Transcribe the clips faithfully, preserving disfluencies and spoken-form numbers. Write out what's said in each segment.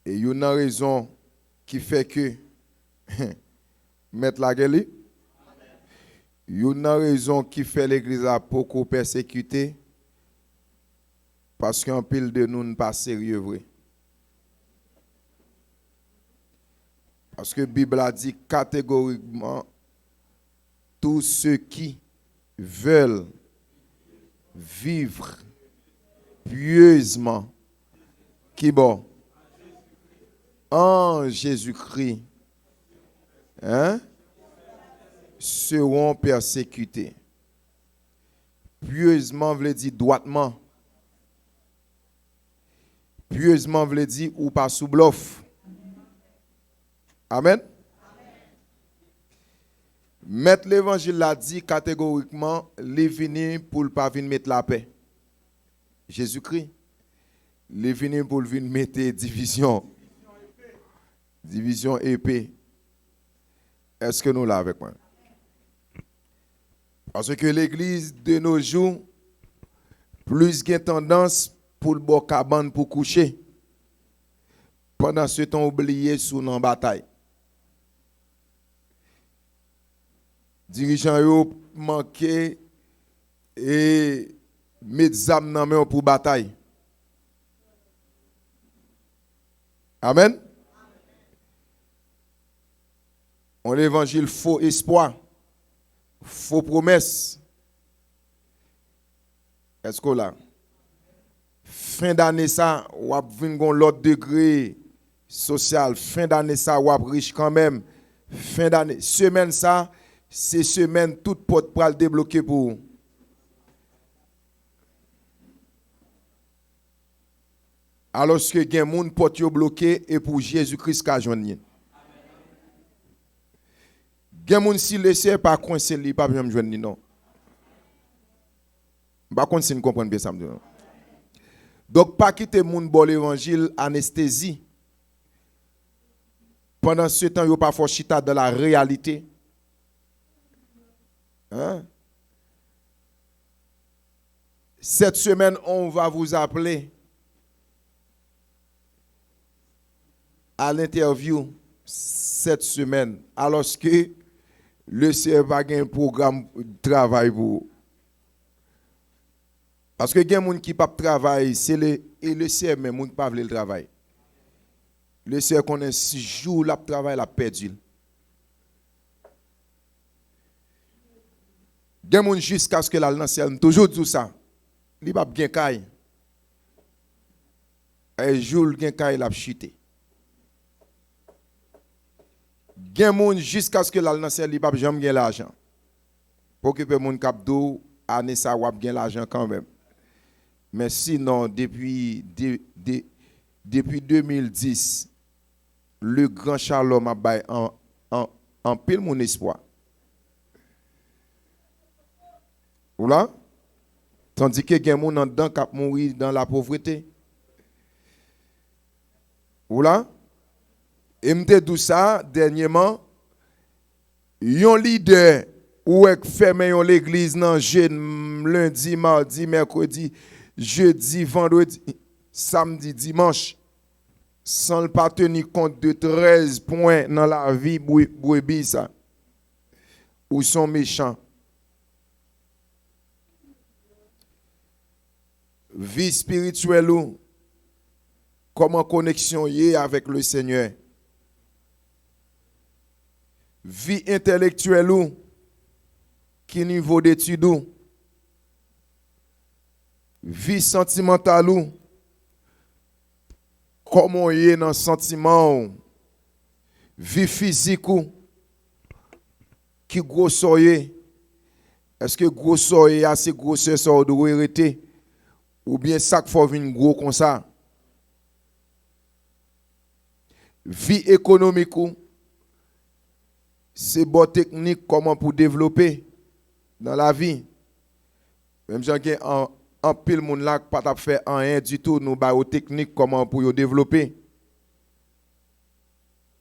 E youn nan rezon ki fè ke mèt la gen li, youn nan rezon ki fè legliz la poko pèsekite, paske anpil de nou n pa serye vre. Paske Bib la di kategorikman, tous ceux qui veulent vivre pieusement, ki bò? En Jésus-Christ, hein, seront persécutés. Pieusement vle di dwatman. Pieusement vle di ou pa sou blòf. Amèn. Mèt levanjil la di kategorikman, li vini pou l pa vin met lapè. Jezikri, li vini pou l vin mete divizyon. Divizyon epe. Èske nou la avèk mwen? Paske legliz de nos jours plis gen tandans pou l bò kabann pou kouche. Pandan se tan, ou bliye si w nan batay. Dirijan yo manke e met zam nan men w pou batay. Amèn. Yon levanjil fo espwa, fo pwomès. Èske w la? Fen dane sa, w ap vin gon lòt degre sosyal. Fen dane sa, w ap rich kanmenm. Fen dane, semèn sa, se semèn tout pòt pral debloke pou ou. Alòske gen moun pòt yo bloke e pou Jezi Kris ka jwenn li. Gen moun si Leseyè pa kwense l, li p ap janm jwenn li non. M pa konn si n konprann byen sa m di non. Donk pa kite moun ba w levanjil anestezi. Pandan se tan yo pa fè w chita dans la réalité. Hein? Cette semaine, on va vous appeler à l'interview cette semaine, alòske Leseyè pa gen pwogram travay pou ou. Paske gen moun ki p ap travay, se le, e Leseyè menm, moun ki pa vle l travay. Leseyè konnen si jou l ap travay, l ap pèdi l. Gen moun jiskaske l al nan syèl, m toujou di w sa, li p ap gen kay. E jou l gen kay, l ap chite. Gen moun jiskaske l al nan syèl, li p ap janm gen lajan. Pa okipe moun k ap di w, ane sa w ap gen lajan kanmenm. Men sinon, depi, de, de, depi de mil dis, le gran Shalom ap bay an, an, anpil moun espwa. Ou la? Tandike gen moun anndan k ap mouri dan lapovrete. Ou la? E m te di w sa dènyèman, yon lidè ou wè k fèmen yon legliz nan jedi, lendi, madi, mèkredi, jedi, vandredi, samdi, dimanch, san l pa teni kont de trèz pwen nan lavi bwe-, brebi sa. Ou se yon mechan. Vi espirityèl ou, kòman koneksyon w ye avèk Lesenyè? Vi entèlektyèl ou, ki nivo detid ou? Vi santimantal ou, kòman w ye nan santiman w? Vi fizik ou, ki gwosè w ye? Èske gwosè w ye a se gwosè sa w dwe rete? Oubyen sa k fè w vin gwo konsa? Vi ekonomik ou, se ba w teknik kòman pou w devlope nan lavi. Menm jan gen an, anpil moun la k pa t ap fè anyen ditou, nou ba yo teknik kòman pou yo devlope.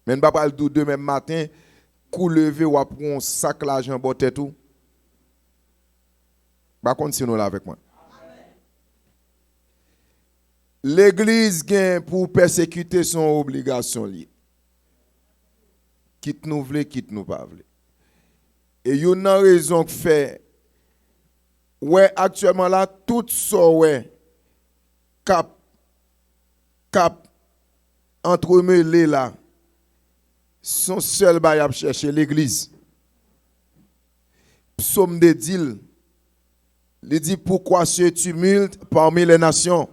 Men n pa pral di w demen maten, kou leve w ap pran yon sak lajan bò tèt ou. M pa konn si nou la avèk mwen. Legliz gen pou pèsekite, se yon obligasyon li ye. Kit nou vle, kit nou pa vle. E youn nan rezon k fè, wè, aktyèlman la, tout sa w wè k ap, k ap antremele la, se yon sèl bagay y ap chèche, legliz. Psaume deux di l, li di, pourquoi ce tumulte parmi les nations?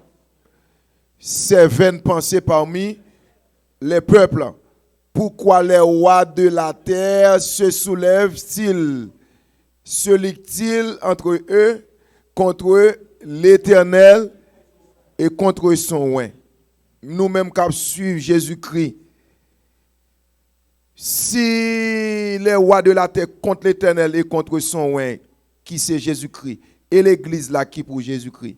Ces vaines pensées parmi les peuples? Pourquoi les rois de la terre se soulèvent-ils? Se litiges entre eux contre l'Éternel et contre son oint. Nou menm k ap swiv Jezikri, si les rois de la terre contre l'Éternel et contre son oint, ki se Jezikri, e legliz la ki pou Jezikri?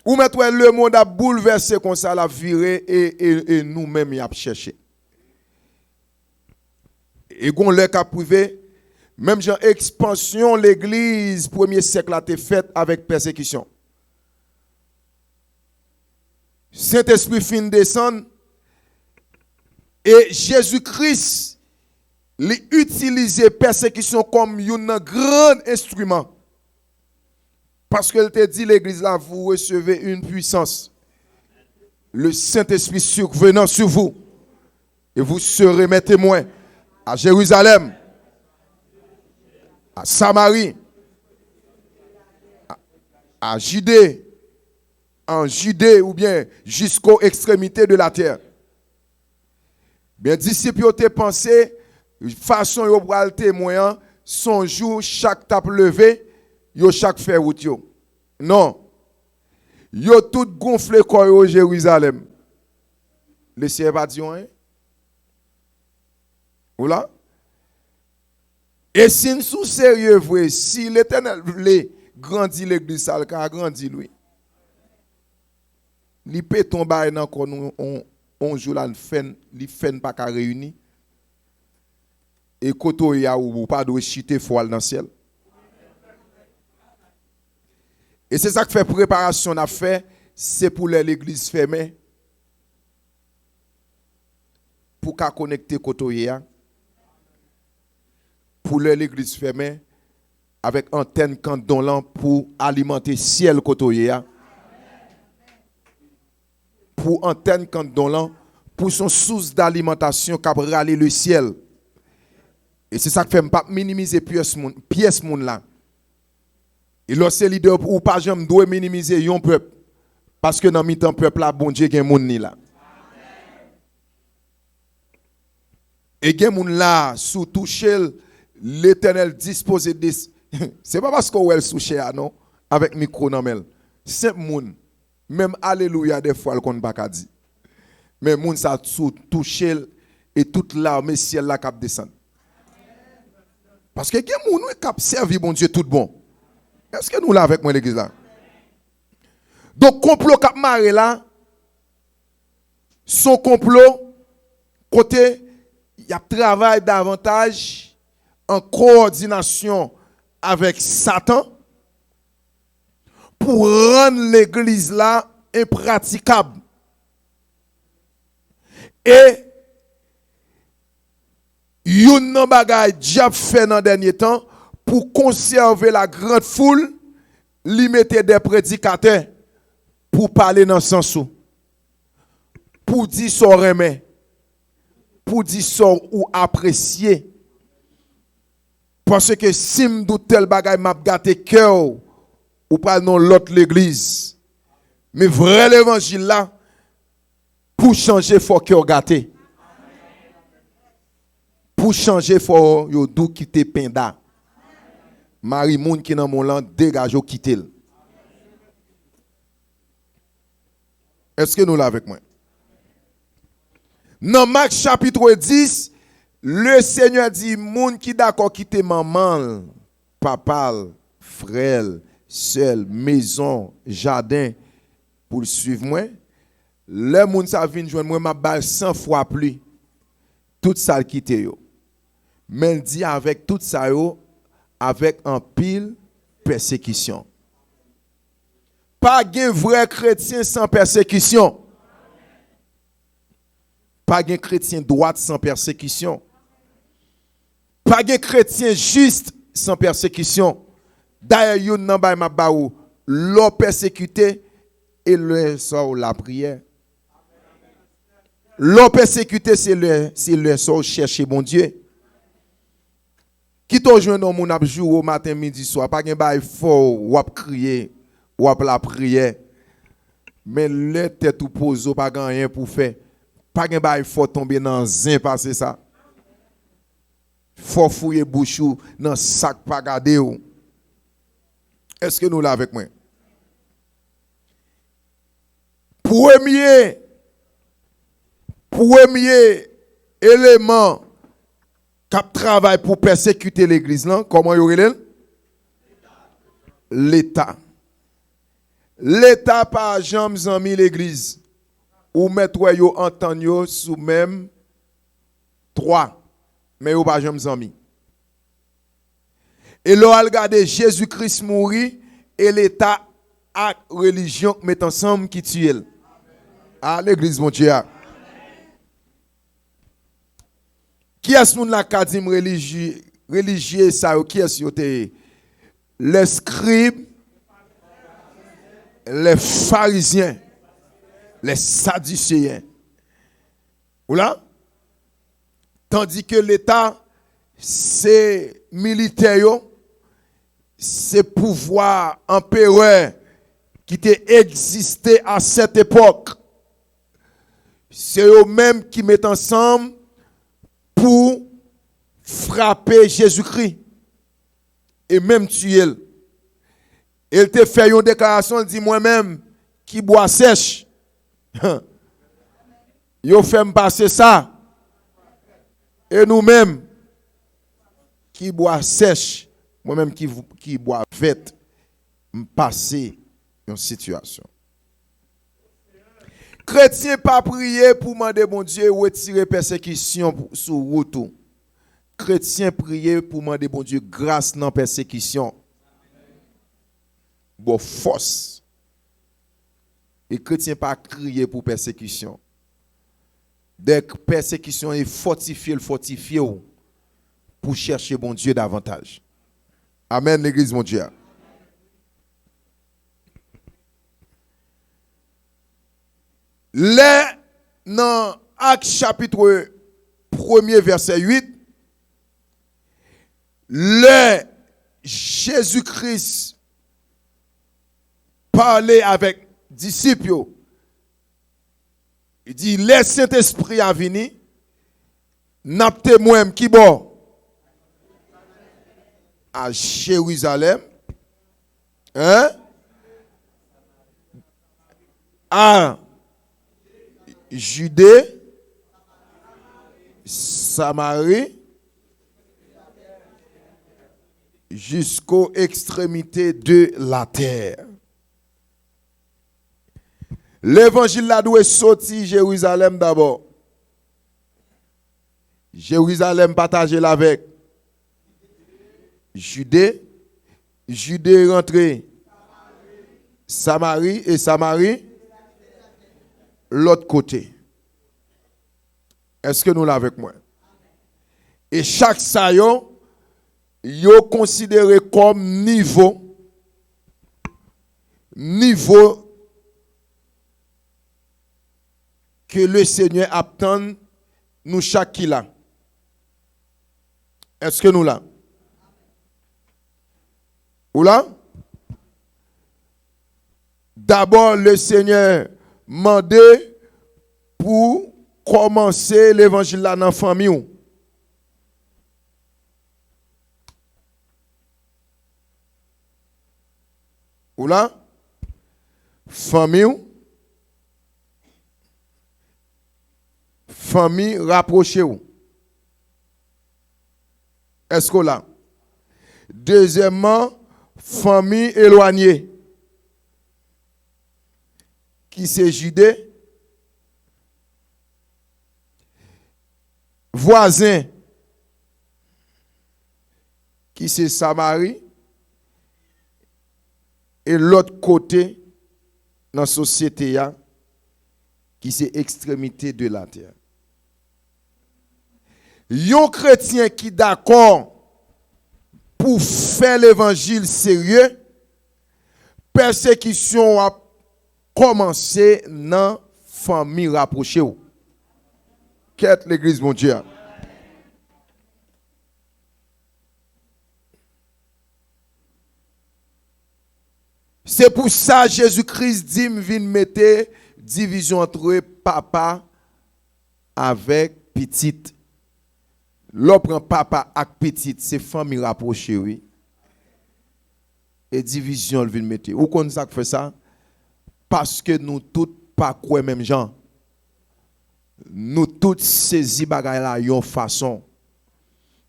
Ou mèt wè lemonn ap boulvèse konsa, l ap vire, e, e, e nou menm y ap chèche. E gon lè k ap rive, menm jan ekspansyon legliz premye syèk la te fèt avèk pèsekisyon. Sentespri fin desann, e Jezi Kris, li itilize pèsekisyon kòm youn nan gran enstriman. Paske l te di legliz la, vous recevez une puissance, le Saint-Esprit survenant sur vous, et vous serez mes témoins à Jérusalem, à Samarie, à, à Judée, en Judée, oubyen jusqu'aux extrémités de la terre. Byen, disip yo te panse fason yo pral temwen an, se yon jou chak t ap leve, yo chak fè wout yo. Non. Yo tout gonfle kò yo Jerizalèm. Lesenyè pa di yo anyen. Ou la? E si n sou serye vre, si Letènèl vle grandi legliz sa, l ka grandi l, wi. Li pete yon bagay nan kò nou, on, on jou la, n fè n, li fè n pa ka reyini. E kote w ye a, ou, ou pa dwe chite, fò w al nan syèl. E se sa k fè preparasyon n ap fè, se pou lè legliz fèmen, pou w ka konekte kote w ye a, pou lè legliz fèmen, avèk antèn kandon lan pou alimante syèl kote w ye a, pou antèn kandon lan, pou s on sous dalimantasyon k ap rale lesyèl. E se sa k fè m p ap minimize pyès moun, pyès moun la. E lè w se lidè, ou pa janm dwe minimize yon pèp, paske nan mitan pèp la, Bondye gen moun li la. E gen moun la, si w touche l, Letènèl dispoze des-, se pa paske w wè l sou chè a, non, avèk mikwo nan men l. Senp moun, menm alelouya, dèfwa, l konn pa ka di. Men moun sa, si w touche l, e tout lame syèl la k ap desann. Paske gen moun, wi, k ap sèvi Bondye tout bon. Èske nou la avèk mwen, legliz la? Donk, konplo k ap mare la, s on konplo kote y ap travay davantaj an kowòdinasyon avèk Satan pou rann legliz la enpratikab. E youn nan bagay dyab fè nan dènye tan, pou konsève la grande foule, li mete de predikatè pou pale nan sans ou, pou di sa w renmen, pou di sa w apresye. Paske si m di w tèl bagay, m ap gate kè w, ou pral nan lòt legliz. Men vrè levanjil la, pou chanje, fò kè w gate. Pou chanje, fò yo di w kite penda. Mari moun ki nan men w lan degaje w, kite l. Èske nou la avèk mwen? Nan Mak chapit dis, Lesenyè di, moun ki dakò kite manman l, papa l, frè l, sè l, mezon, jaden, pou l suiv mwen, lè moun sa vin jwenn mwen, m ap ba l san fwa pli tout sa l kite yo. Men l di avèk tout sa yo, avèk anpil pèsekisyon. Pa gen vrè kretyen san pèsekisyon. Pa gen kretyen dwat san pèsekisyon. Pa gen kretyen jis san pèsekisyon. Dayè, youn nan bagay m ap ba ou, lè w pèsekite, e lè sa w lapriyè. Lè w pèsekite, se lè, se lè sa w chèche Bondye. Kite w jwenn yon moun ap joure w maten, midi, swa. Pa gen bagay fò w ap kriye, w ap lapriyè. Men lè tèt ou poze w, pa gen anyen pou w fè. Pa gen bagay fò tonbe nan zen pase sa. Fò fouye bouch ou nan sa k pa gade w. Èske nou la avèk mwen? Premye, premye eleman k ap travay pou pèsekite legliz lan, kòman yo rele l? Leta. Leta pa janm zanmi legliz. Ou mèt wè yo antann yo sou menm twa, men yo pa janm zanmi. E lè w al gade, Jezi Kris mouri, e leta ak relijyon k met ansanm ki tiye l. A, legliz Bondye a. Kiyès moun la ka di m relijye, relijye sa yo, kiyès yo te ye? Les scribes, les pharisiens, les sadducéens. Ou la? Tandike leta, se militè yo, se pouvwa anperè ki te egziste a sèt epòk. Se yo menm ki met ansanm pou frape Jezikri e menm tiye l. E l te fè yon deklarasyon, l di, "Mwen menm ki bwa sèch, yo fè m pase sa. E nou menm ki bwa sèch, mwen menm ki, ki bwa vèt, m pase yon sitiyasyon." Kretyen pa priye pou mande Bondye retire pèsekisyon pou, sou wout ou. Kretyen priye pou mande Bondye gras nan pèsekisyon. Ba w fòs. E kretyen pa kriye pou pèsekisyon. Dèk pèsekisyon e fòtifye l, fòtifye w pou chèche Bondye davantaj. Amèn, legliz Bondye a. Lè nan Ak chapit premye vèsè uit, lè Jezi Kris pale avèk disip yo, li di, "Lè Sentespri a vini, n ap temwen m ki bò? A Jerizalèm, en? A Jide, Samari, jisko ekstremite de latè." Levanjil la dwe soti Jerizalèm dabò. Jerizalèm pataje l avèk Jide, Jide rantre Samari, e Samari lòt kote. Èske nou la avèk mwen? E chak sa yo, yo konsidere kòm nivo, nivo ke Lesenyè ap tann nou chak ki la. Èske nou la? Ou la? Dabò, Lesenyè mande pou kòmanse levanjil la nan fanmi w. Ou la? Fanmi w, fanmi rapwoche w. Èske w la? Dezyèmman, fanmi elwanye, ki se Jide, vwazen, ki se Samari, e lòt kote nan sosyete a, ki se ekstremite de latè. Yon kretyen ki dakò pou fè levanjil serye, pèsekisyon w ap kòmanse nan fanmi rapwoche w. Kèt legliz Bondye a. Se pou sa Jezi Kris di m vin mete divizyon antre papa avèk pitit. Lè w pran papa ak pitit, se fanmi rapwoche, wi. E divizyon l vin mete. Ou konn sa k fè sa? Paske nou tout pa kwè menm jan. Nou tout sezi bagay la yon fason.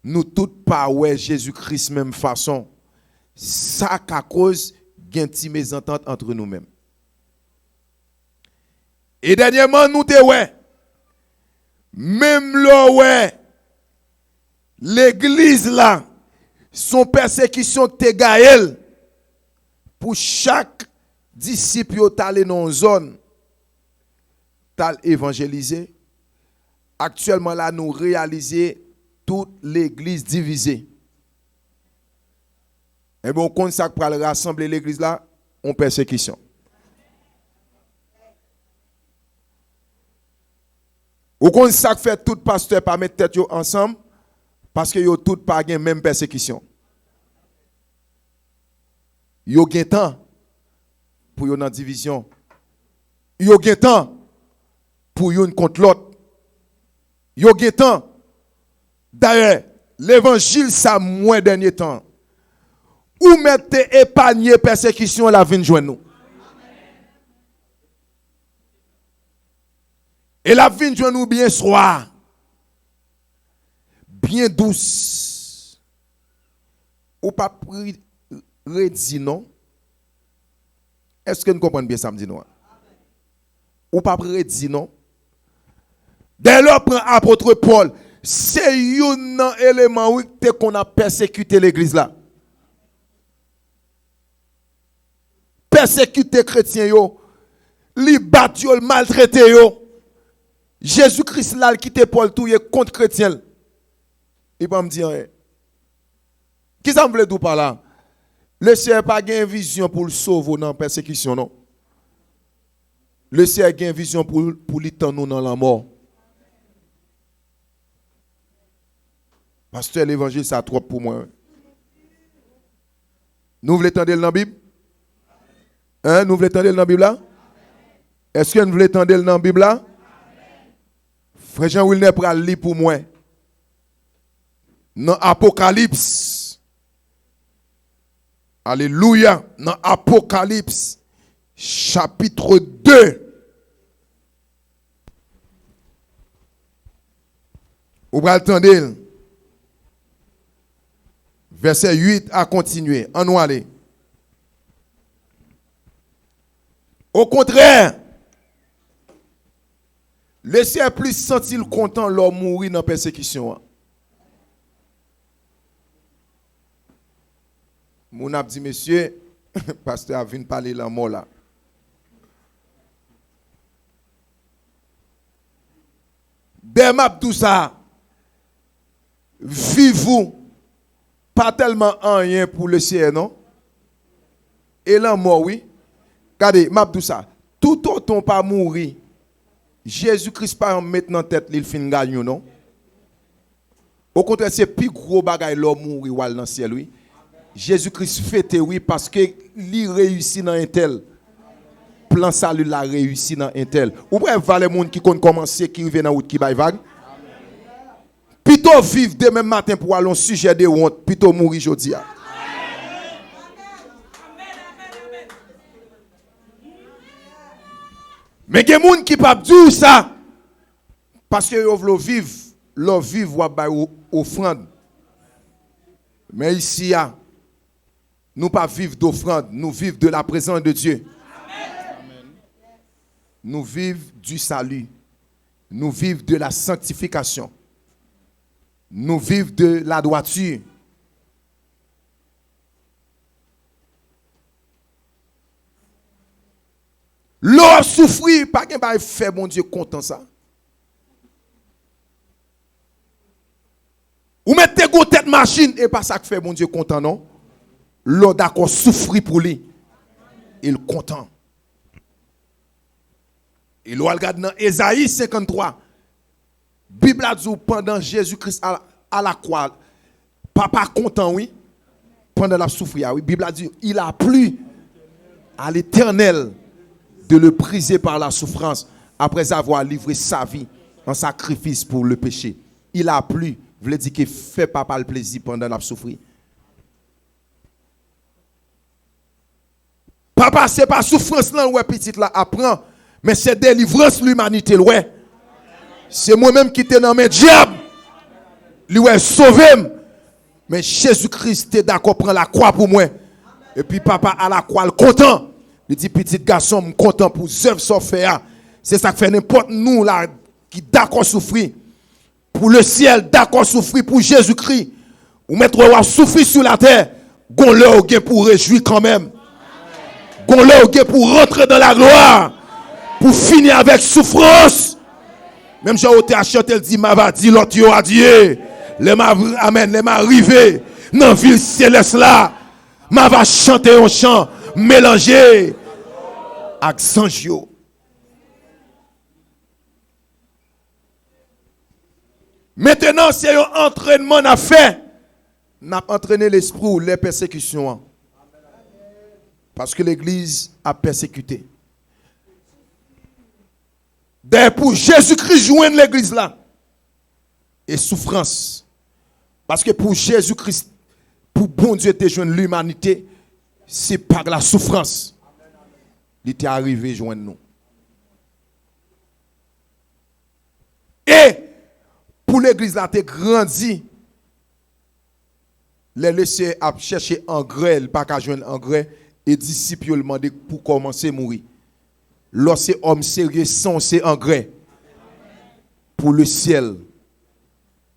Nou tout pa wè Jezi Kris menm fason. Sa ka koz gen ti mezantant antre nou menm. E dènyèman, nou te wè, menm lè w wè legliz la, se yon pèsekisyon ki te gaye l pou chak disip yo t ale nan yon zòn, t al evanjelize. Aktyèlman la, nou reyalize tout legliz divize. Ebyen, ou konn sa k pral rasanble legliz la? Yon pèsekisyon. Ou konn sa k fè tout pastè pa met tèt yo ansanm? Paske yo tout pa gen menm pèsekisyon. Yo gen tan pou yo nan divizyon. Yo gen tan pou youn kont lòt. Yo gen tan. Dayè, levanjil sa m wè dènye tan, ou mèt te epanye pèsekisyon l ap vin jwenn nou. E l ap vin jwenn ou byen swa, byen dous. Ou p ap ri-, redi non. Èske n konprann byen sa m di nou an? Ou p ap redi non. Dayè lè w pran apot Pòl, se youn nan eleman wi ki te konn ap pèsekite legliz la. Pèsekite kretyen yo, li bat yo, l maltrete yo. Jezi Kris la, l kite Pòl touye kont kretyen l. Li pa m di anyen. Kisa m vle di w pa la? Leseyè pa gen vizyon pou l sove w nan pèsekisyon non. Leseyè gen vizyon pou, pou li tann ou nan lanmò. Pastè, levanjil sa twòp pou mwen. Nou vle tande l nan Bib? Hein, nou vle tande l nan Bib la? Èske n vle tande l nan Bib la? Frè Jean Wilner pral li pou mwen. Nan Apokalips. Alelouya. Nan Apokalips, chapitre de. Ou pral tande l. Vèsè uit a kontinye. Ann nou ale. Okontrè, Leseyè plis santi l kontan lè w mouri nan pèsekisyon an. Moun ap di, "Mesye, pastè a vin pale lanmò la." Dèyè m ap di w sa, viv ou pa tèlman anyen pou Leseyè non. E lanmò wi. Gade, m ap di w sa, toutotan w pa mouri, Jezi Kris pa janm met nan tèt li l fin ganyen w non. Okontrè, se pi gwo bagay lè w mouri w al nan syèl wi. Jezi Kris fete wi, paske li reyisi nan entèl. Plan sali l la reyisi nan entèl. Ou wè valè moun ki konn kòmanse, ki rive nan wout, ki bay vag? Pito w viv demen maten pou w al yon sijè de wont, pito w mouri jodi a. Men gen moun ki p ap di w sa, paske yo vle w viv, lè w viv, w ap bay o-, ofrann. Men isi a, nou pa viv dofrann, nou viv de la présence de Dieu. Nou viv du salut. Nou viv de la sanctification. Nou viv de la droiture. Lè w ap soufri, pa gen bagay fè Bondye kontan sa. Ou mete gwo tèt machin, e pa sa k fè Bondye kontan, non. Lè w dakò soufri pou li, e l kontan. E lè w al gad nan Ezayi senkanntwa, Bib la di w pandan Jezi Kris a, a la kwa, Papa kontan, wi, pandan l ap soufri a, wi. Bib la di, il a plu à l'Éternel de le briser par la souffrance, après avoir livré sa vie en sacrifice pour le péché. Il a plu, vle di ke fè Papa l plezi pandan l ap soufri. Papa, se pa soufrans lan l wè pitit la ap pran, men se delivrans limanite l wè. Se mwen menm ki te nan men dyab, li wè sove m. Men Jezi Kris te dakò pran lakwa pou mwen. Epi Papa a lakwa l kontan. Li di, pitit gason m, m kontan pou zèv sa w fè a. Se sa k fè nenpòt nou la ki dakò soufri, pou lesyèl, dakò soufri pou Jezikri. Ou mèt wè w ap soufri sou latè, gon lè w gen pou w rejwi kanmenm. Gon lè w gen pou w rantre dans la gloire, pou w fini avèk soufrans. Menm jan otè a chante, l di, m ava di lòt yo adye. Lè m a, amèn, lè m a rive nan vil selès la, m ava chante yon chan melanje ak zanj yo. Mentenan, se yon antrènman n ap fè. N ap antrene lespri w lè pèsekisyon an. Paske legliz ap pèsekite. Dayè, pou Jezikri jwenn legliz la, e soufrans. Paske pou Jezikri, pou Bondye te jwenn limanite, se pa la soufrans. Li te arive jwenn nou. E pou legliz la te grandi, lè Leseyè ap chèche angrè, li pa ka jwenn angrè, e disip yo l mande pou kòmanse mouri. Lè w se òm serye, san w se angrè pou lesyèl.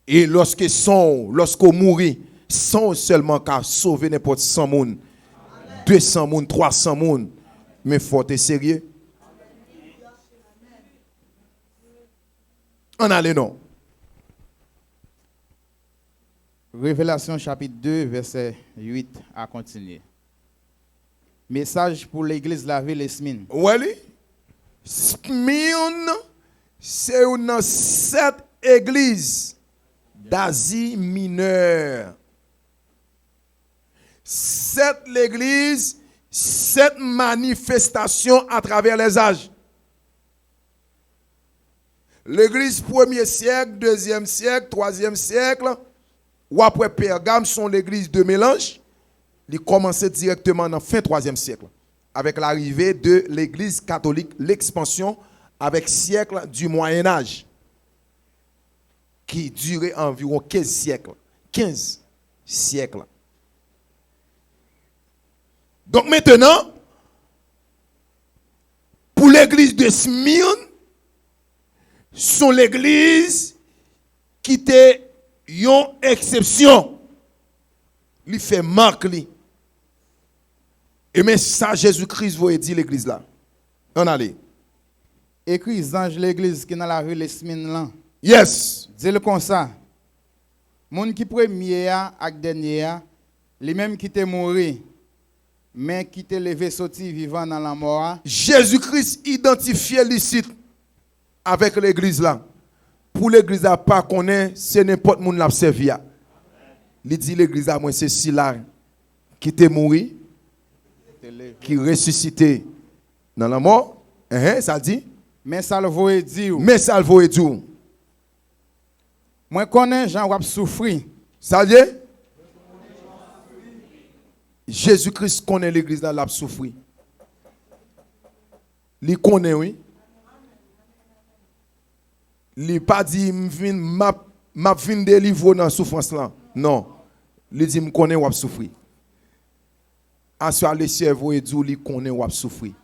E lòske san w, lòske w mouri, san w sèlman ka sove nenpòt san moun, de san moun, twa san moun. Men fò w te serye. Ann ale non. Revelasyon chapit de, vèsè uit a kontinye. Mesaj pou legliz lavil Esmin. Ou wè li? Smyrne se youn nan sèt egliz d'Azi Minè. Sèt legliz, sèt manifestasyon atravè lèzaj. Legliz premye syèk, dezyèm syèk, twazyèm syèk, w ap wè Pègam se yon legliz de melanj, li kòmanse dirèkteman nan fen twazyèm syèk, avec l'arrivée de l'église catholique, l'expansion avec siècle du Moyen Âge, qui durait environ quinze siècles. Quinze siècles. Donk, mentenan, pou legliz de Smyrne, se yon legliz ki te yon eksepsyon. Li fè mak li. E men sa Jezi Kris voye di legliz la. Ann ale. Ekri zanj legliz ki nan lavil Esmin lan. Yes. Di l konsa, moun ki premye a ak dènye a, li menm ki te mouri, men ki te leve soti vivan nan lanmò a. Jezi Kris idantifye l isit avèk legliz la. Pou legliz la pa konnen se nenpòt moun l ap sèvi a. Li di legliz la, mwen se sila ki te mouri, ki resisite nan lanmò. Enhen, sa l di? Men sa l voye di w. Men sa l voye di w. Mwen konnen jan w ap soufri. Sa l ye? Jezi Kris konnen legliz la, l ap soufri. Li konnen, wi. Li pa di, "M vin, m ap, m ap vin delivre w nan soufrans lan." Non. Li di, "M konnen w ap soufri." Aswè a, Leseyè voye di w li konnen w ap soufri.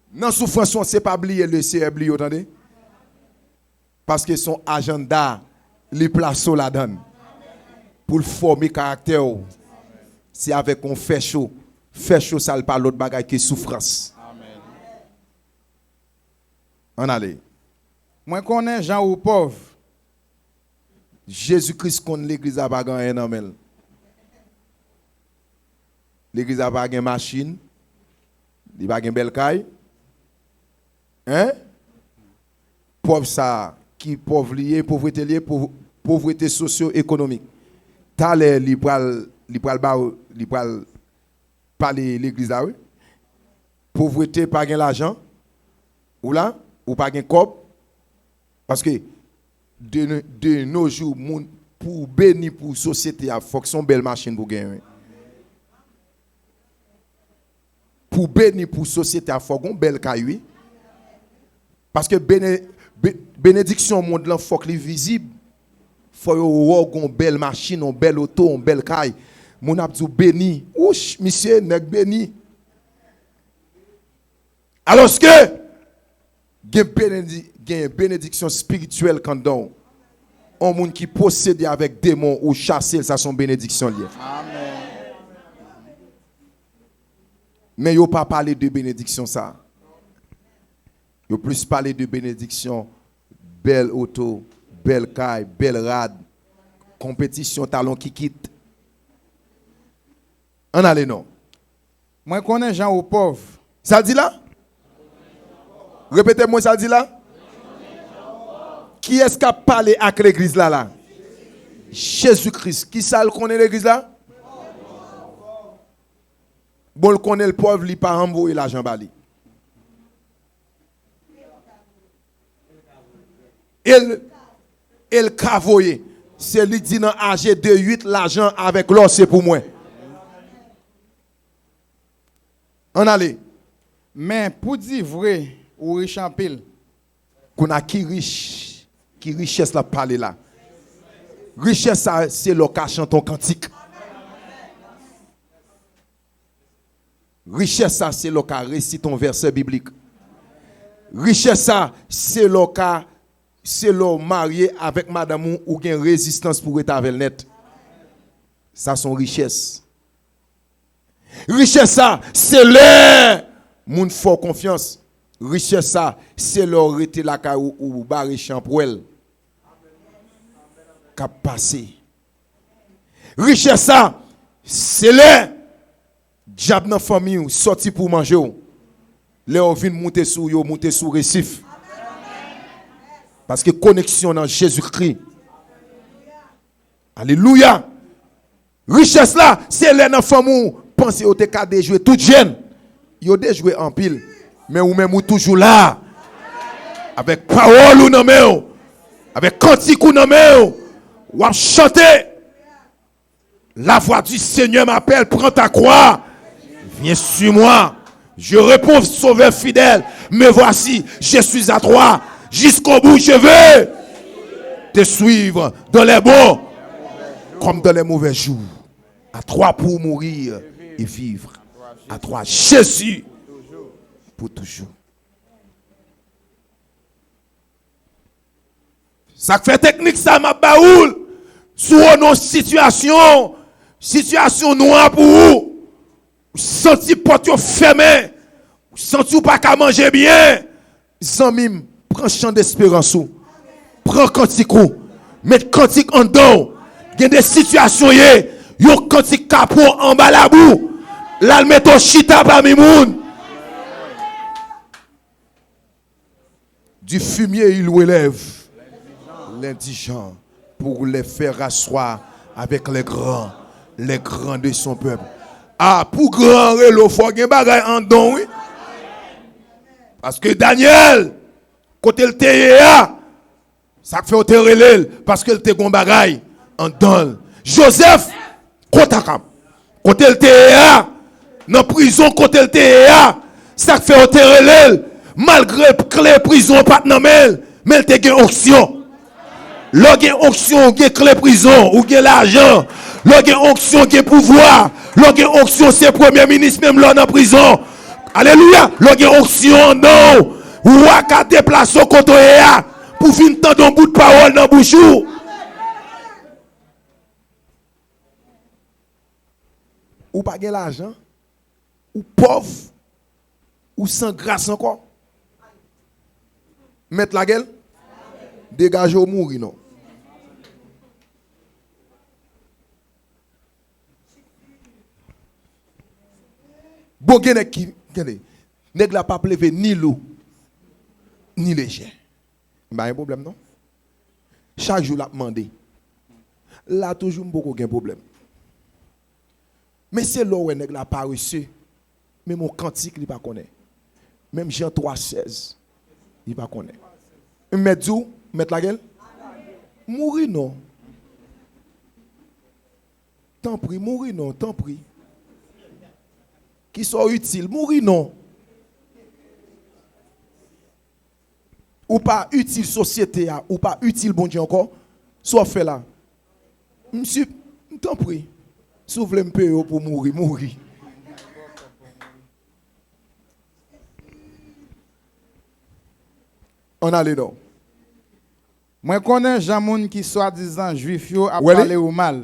Nan soufrans ou an, se pa bliye Leseyè bliye w, tande. Paske se yon ajanda li plase w ladan l pou l fòme karaktè w. Se avèk yon fè cho. Fè cho sa l pa lòt bagay ke soufrans. Ann ale. Mwen konnen jan ou pòv. Jezi Kris konn legliz la pa gen anyen nan men l. Legliz la pa gen machin. Li pa gen bèl kay. Hein? Pòv sa a, ki pòv li ye, povrete li ye, pov- povrete sosyo-ekonomik. Talè li pral, li pral ba, li pral pale legliz la, wi. Povrete, pa gen lajan. Ou la, ou pa gen kòb. Paske de, de nos jours, moun, pou w beni pou sosyete a, fòk se yon bèl machin pou w genyen, wi. Pou w beni pou sosyete a, fòk w gen yon bèl kay, wi. Paske bene, be, benediksyon mond lan, fòk li vizib. Fò yo wè w gen yon bèl machin, yon bèl oto, yon bèl kay. Moun ap di w beni. Wouch, misye, nèg beni. Alòske, gen benedi, gen benediksyon espirityèl k anndan w. Yon moun ki posede avèk demon ou chase l, sa se yon benediksyon l ye. Men yo pa pale de benediksyon sa. Yo plis pale de benediksyon, bèl oto, bèl kay, bèl rad, konpetisyon talon kikit. Ann ale non. Mwen konnen jan ou pòv. Sa l di la? Repete mwen sa l di la. Kiyès k ap pale ak legliz la la? Jezi Kris. Kisa l konnen legliz la? Bon, l konnen l pòv, li pa janm voye lajan ba li. E l, e l ka voye. Se li k di nan Aje de uit, lajan avèk lò se pou mwen. Ann ale. Men pou di vre, ou rich anpil. Kounye a ki rich, ki richès l ap pale la? Richès sa se lè w ka chante yon kantik. Richès sa se lè w ka resite yon vèsè biblik. Richès sa se lè w ka, se lè w marye avèk madanm ou, ou gen rezistans pou w rete avè l nèt. Sa se yon richès. Richès sa se lè moun fè w konfyans. Richès sa se lè w rete lakay ou, ou bare chanpwèl k ap pase. Richès sa se lè dyab nan fanmi w sòti pou manje w. Lè yo vin moute sou, yo moute sou resif. Paske koneksyon nan Jezikri. Alelouya. Richès la, se lè nan fanmi w panse yo te ka dejwe tout jèn. Yo dejwe anpil. Men ou menm ou toujou la. Avèk pawòl ou nan men w. Avèk kantik ou nan men w. W ap chante. La voix du Seigneur m'appelle, prends ta croix, viens sur moi. Je réponds, Sauveur fidèle, me voici, je suis à toi. Jusqu'au bout, je veux te suivre dans les bons comme dans les mauvais jours. À toi pour mourir et vivre. À toi, Jésus, pour toujours. Sa k fè teknik sa m ap ba ou l, si w nan yon sitiyasyon, sitiyasyon nwa pou ou, ou santi pòt yo fèmen, ou santi w pa ka manje byen, zanmi m, pran chan desperans ou, pran kantik ou, met kantik anndan w. Gen de sitiyasyon ye, yon kantik ka pran w anba labou, l al mete w chita pami moun. Du fumier, il relève l'indigent pour les faire asseoir avec les grands, les grands de son peuple. A, pou gran rele w, fò gen bagay anndan w, wi. Paske Danyèl, kote l te ye a, sa k fè yo te rele l, paske l te gen yon bagay anndan l. Jozèf, Kotakam. Kote l te ye a, nan prizon kote l te ye a, sa k fè yo te rele l, malgre kle prizon an pa t nan men l, men l te gen onksyon. Lè w gen onksyon, ou gen kle prizon, ou gen lajan. Lè w gen onksyon, gen pouvwa. Lè w gen onksyon, se premye minis menm lè w nan prizon. Alelouya! Lè w gen onksyon anndan w, wa ka deplase w kote w ye a pou vin tande yon bout pawòl nan bouch ou. Ou pa gen lajan, ou pòv, ou san gras ankò. Mèt lagèl, degaje w mouri non. Bon, gen nèg ki, tande, nèg la p ap leve ni lou, ni lejè. M pa gen pwoblèm non. Chak jou l ap mande. La toujou m poko gen pwoblèm. Men se lè w wè nèg la parese, menm yon kantik li pa konnen. Menm Jan twa sèz, li pa konnen. M mèt di w, m mèt lagèl? Mouri non. Tanpri, mouri non, tanpri. Kisa w itil? Mouri non. Ou pa itil sosyete a, ou pa itil Bondye ankò. Sa w ap fè la? M si, m tanpri. Si w vle m peye w pou mouri, mouri. Ann ale non. Mwen konnen jan moun ki swadizan jwif yo ap pale ou mal.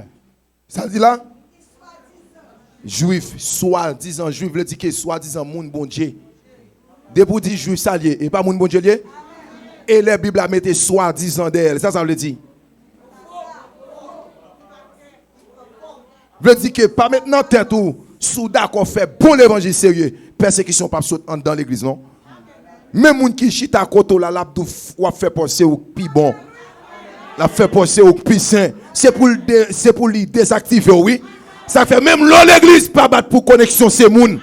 Sa l di la? Jwif, swadizan jwif vle di ke swadizan moun Bondye. Depi w di jwif sa l ye, e pa moun Bondye l ye? E lè Bib la mete swadizan dèyè l, sa sa vle di? Vle di ke pa met nan tèt ou, si w dakò fè bon levanjil serye, pèsekisyon p ap sot anndan legliz non. Menm moun ki chita kote w la, l ap di w w ap fè panse w k pi bon. L ap fè panse w k pi sen. Se pou l de, se pou li dezaktive w wi. Sa k fè menm lè w legliz, pa bat pou koneksyon se moun.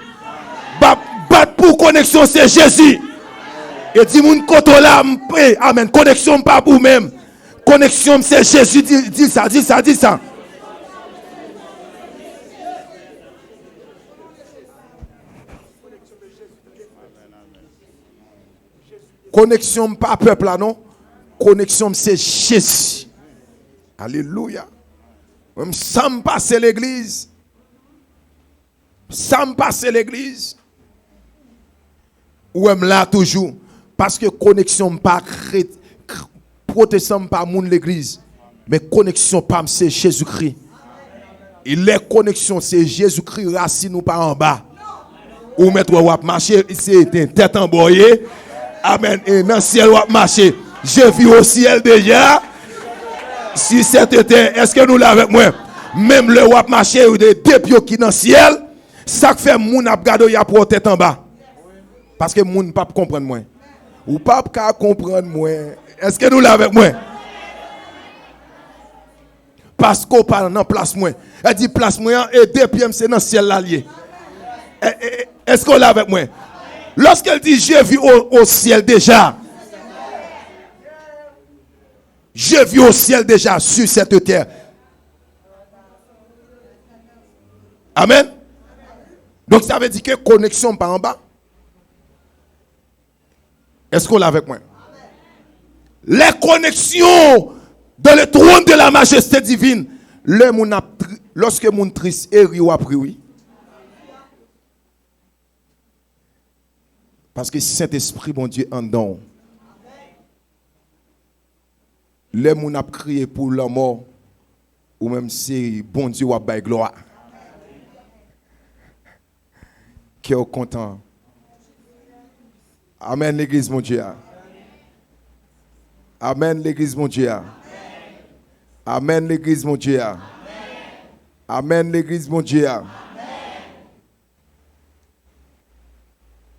Bat, bat pou koneksyon se Jezi. E di moun kote w la, m pe, amèn, koneksyon m pa pou menm. Koneksyon m se Jezi, di, di sa, di sa, di sa. Koneksyon m pa pèp la non. Koneksyon m se Jezi. Alelouya. Mwen m sa m pase legliz. Sa m pase legliz. Ou wè m la toujou. Paske koneksyon m pa kret, pwotesan m pa moun legliz. Men koneksyon pa m se Jezikri. E lè koneksyon se Jezikri, rasin ou pa anba. Ou mèt wè w ap mache, se tèt anba w ye. Amèn. E nan syèl w ap mache. Je vis au ciel déjà. Sur cette terre, èske nou la avèk mwen? Menm lè w ap mache, de de pye w ki nan syèl, sa k fè moun ap gade w, y ap wè w tèt anba. Paske moun p ap konprann mwen. Ou p ap ka konprann mwen. Èske nou la avèk mwen? Paske w pa nan plas mwen. L di plas mwen an, e de pye m se nan syèl la l ye. Èske w la avèk mwen? Lorsqu'il dit je vis au, au ciel déjà. Je vis au ciel déjà sur cette terre. Amen. Donk sa vle di ke koneksyon m pa anba. Èske w la avèk mwen? Les connexions dans le trône de la majesté divine. Lè moun ap, lòske moun tris e ri w ap ri wi. Paske Sentespri Bondye anndan w. Lè moun ap kriye pou lanmò, ou menm se Bondye w ap bay glwa. Kè w kontan. Amèn legliz Bondye a. Amèn legliz Bondye a. Amèn legliz Bondye a. Amèn legliz Bondye a.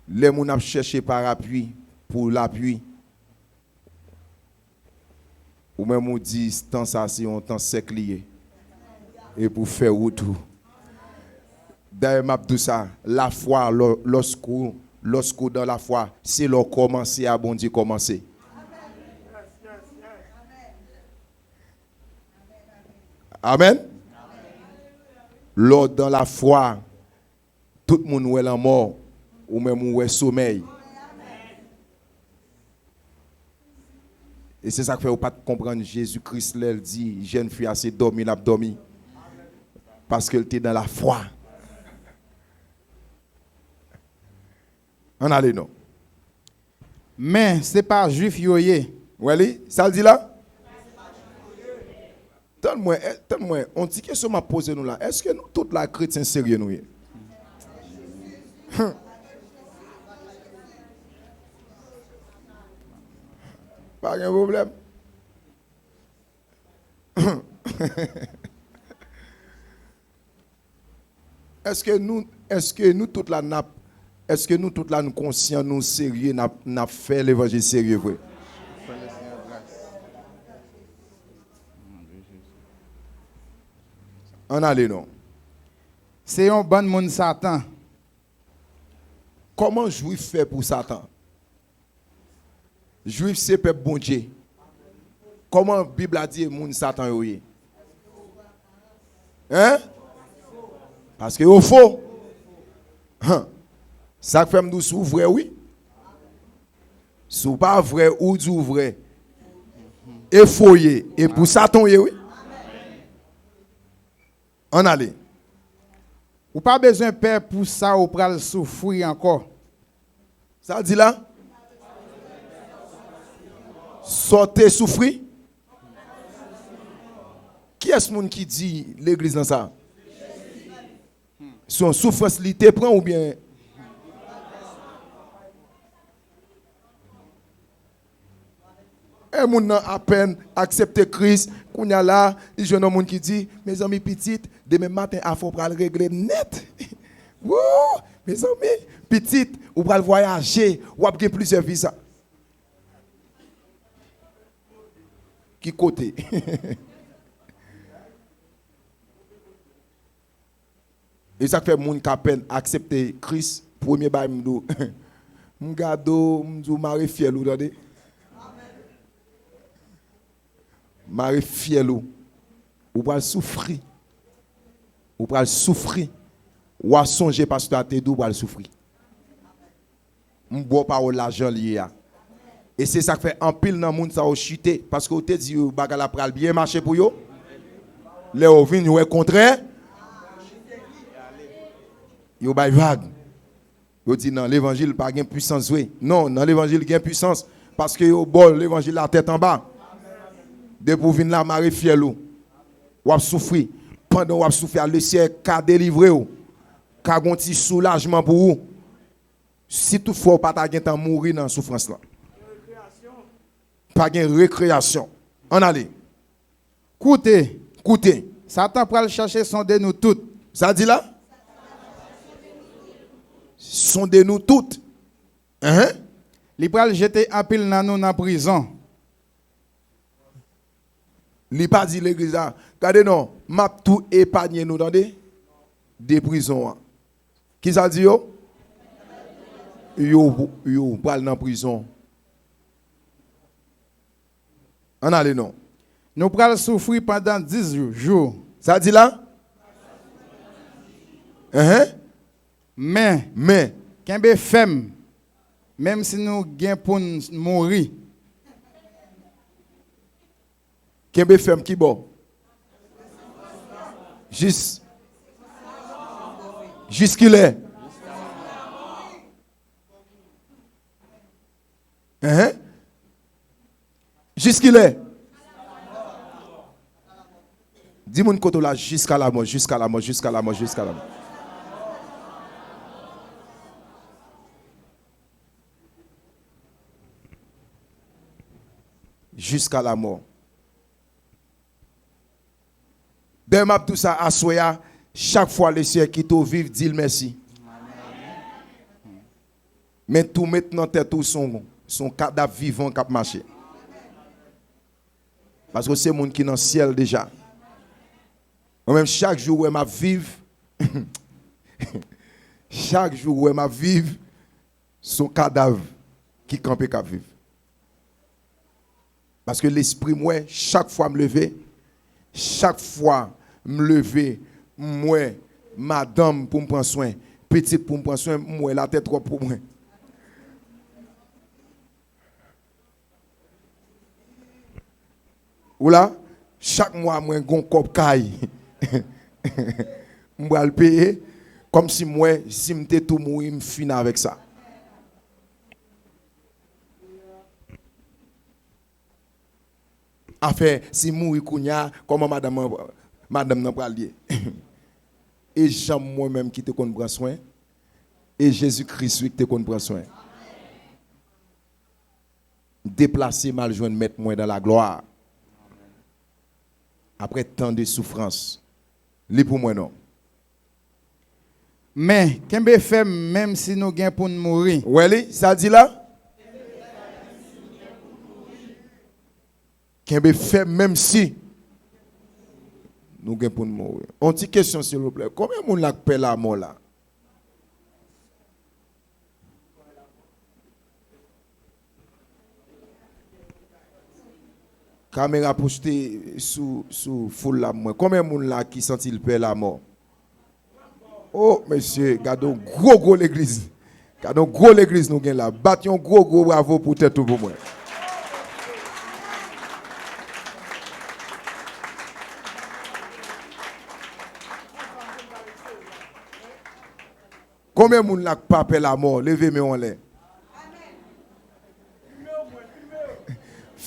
Lè moun ap chèche parapli pou lapli, ou menm ou di tan sa se yon tan sèk li ye. E pou fè wout ou. Dayè m ap di w sa, lafwa, lòske w, lòske w dan lafwa, se lè w kòmanse a Bondye kòmanse. Amèn. Lè w dan lafwa, tout moun wè lanmò, ou menm ou wè somèy. E se sa k fè ou pa t konprann Jezi Kris lè l di jèn fi a se dòmi l ap dòmi. Paske l te dan lafwa. Ann ale non. Men se pa Jwif yo ye. Ou wè li? Sa l di la? Tann mwen, eh, tann mwen, yon ti kesyon m ap poze nou la. Èske nou tout la kretyen serye nou ye? Hum. Pa gen pwoblèm. Èske nou, èske nou tout la n ap, èske nou tout la n konsyan nou serye, n ap, n ap fè levanjil serye vre? Ann ale non. Se yon bann moun Satan. Kòman Jwif fè pou Satan? Jwif se pèp Bondye. Kòman Bib la di moun Satan yo ye? Hein? Paske yo fo. Hum. Sa k fè m di w si w vrè, wi. Si w pa vrè, ou di w vrè. E fo ye. E pou Satan w ye, wi. Ann ale. Ou pa bezwen pè pou sa ou pral soufri ankò. Sa l di la? Sa w te soufri? Kiyès moun ki di legliz lan sa? Se yon soufrans li te pran oubyen? E moun nan apèn aksepte Kris, kounye a la, li jwenn yon moun ki di, mezanmi, pitit, demen maten afè w pral regle nèt. Woo! Mezanmi, pitit, ou pral vwayaje, w ap gen plizyè viza. Ki kote? E sa k fè moun k apèn aksepte Kris, premye bagay m di w, m gade w, m di w mare fyèl ou, tande. Mare fyèl ou. Ou pral soufri. Ou pral soufri. W a sonje pastè a te di w pral soufri. M ba w pawòl la jan l ye a. E se sa k fè anpil nan moun sa yo chite, paske w te di yo bagay la pral byen mache pou yo. Lè yo vin, yo wè kontrè, yo bay vag. Yo di nan levanjil pa gen pwisans vre. Non, nan levanjil gen pwisans, paske yo ba w levanjil la tèt anba. Depi w vin la, mare fyèl ou. W ap soufri. Pandan w ap soufri a, Lesenyè ka delivre w. Ka gon ti soulajman pou ou. Si toutfwa w pa ta gentan mouri nan soufrans lan. Pa gen rekreyasyon. Ann ale. Koute. Koute. Satan pral chache sonde nou tout. Sa di la? Sonde nou tout. Enhen. Li pral jete anpil nan nou nan prizon. Li pa di legliz la, gade non, m ap tou epanye nou, tande, de prizon an. Kisa l di yo? Yo, yo pral nan prizon. Ann ale non. Nou pral soufri pandan dis jou. Sa di la? Enhen. Men, men, kenbe fèm, menm si nou gen pou n mouri. Kenbe fèm ki bò? Jis, jiskilè? Enhen. Jiskilè? Di moun kote w la, jiska lamò, jiska lamò, jiska lamò, jiska lamò. Jiska lamò. Dayè m ap di w sa aswè a, chak fwa Lesenyè kite w viv, di l mèsi. Men tou met nan tèt ou se yon, se yon kadav vivan k ap mache. Paske w se moun ki nan syèl deja. Mwen menm, chak jou w wè m ap viv, chak jou w wè m ap viv, se yon kadav ki kanpe k ap viv. Paske lespri m wè, chak fwa m leve, chak fwa m leve, m wè madanm pou m pran swen, pitit pou m pran swen, m wè latè twòp pou mwen. Ou la, chak mwa mwen gon kòb kay. M pral peye, kòmsi m wè, si m te tou mouri, m fin avèk sa. afè si m mouri kounye a, kòman madanm, madanm nan pral ye? E janm mwen menm ki te konn pran swen, e Jezi Kris wi ki te konn pran swen. M deplase, m al jwenn Mèt mwen dans la gloire. Après tant de souffrance. Li pou mwen non. Men, kenbe fèm menm si nou gen pou n mouri. Wè li, sa l di la? Kenbe fèm menm si nou gen pou n mouri. On ti kesyon silvouplè. Konbyen moun la k pè lamò la? Kamera pwochte sou, sou foul la pou mwen. Konbyen moun la ki santi l pè lamò? Oh, mesye, gade yon gwo, gwo legliz. Gade yon gwo legliz nou gen la. Bat yon gwo, gwo bravo pou tèt ou pou mwen. Konbyen moun la k pa pè lamò? Leve men w anlè.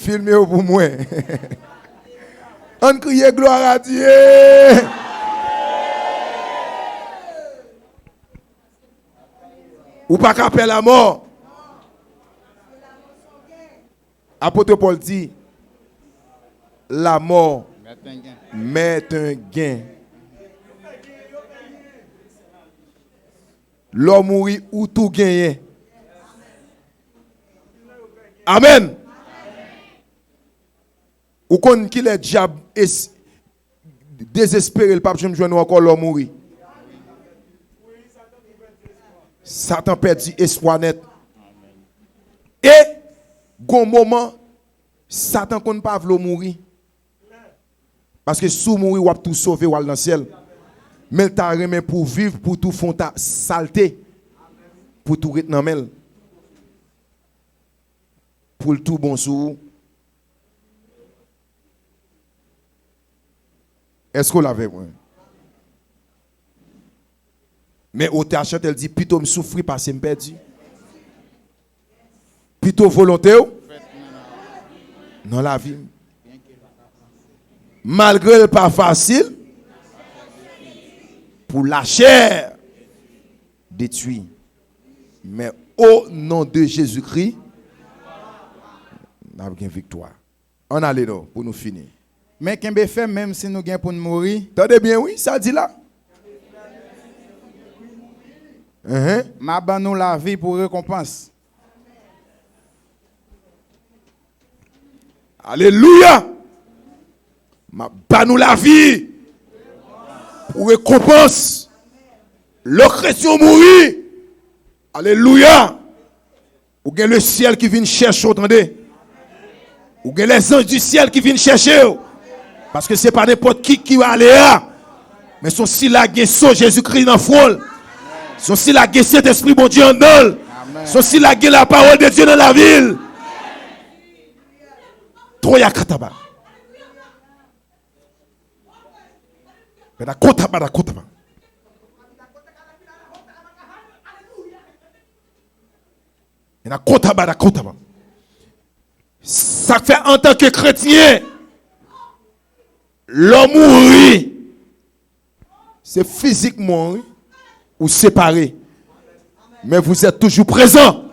Filme yo pou mwen. Ann kriye gloire à Dieu. Ou pa ka pè lamò. Apot Pòl di, lamò, mèt en gen. Lè w mouri, ou tou genyen. Amèn. Ou konn kilè dyab es-, dezespere, l p ap janm jwenn ou ankò lè w mouri. Satan pèdi espwa nèt. E gon moman, Satan konn pa vle w mouri. Paske si w mouri, w ap tou sove, w al nan syèl. Men l ta renmen pou w viv, pou w tou fè yon ta salte, pou w tou ret nan men l. Pou l tou bon sou ou. Èske w la avèk mwen? Men otè a chante, l di, pito m soufri pase m pèdi. Pito volonte w nan lavi m. Malgre l pa fasil pou lachè detwi. Men o non de Jezikri, n ap gen viktwa. Ann ale non, pou nou fini. Men kenbe fèm, menm si nou gen pou n mouri. Tande byen, wi, sa di la. Enhen. M a ban nou lavi pou rekonpans. Alelouya! M a ban nou lavi pou rekonpans. Lè kretyen mouri, alelouya! Ou gen lesyèl ki vin chèche w, tande. Ou gen lèzanj di syèl ki vin chèche w. Paske se pa nenpòt ki ki ale a. Men se yon sila gen san Jezikri nan fwon l. Se yon sila gen Sentespri Bondye anndan l. Se yon sila gen lapawòl de Dye nan lavi l. Troya kataba. Bada kotaba, da kotaba. Yana kotaba, da kotaba. Sa k fè antanke kretyen, lè w mouri, se fizikman, wi, ou separe. Men vous êtes toujours présent.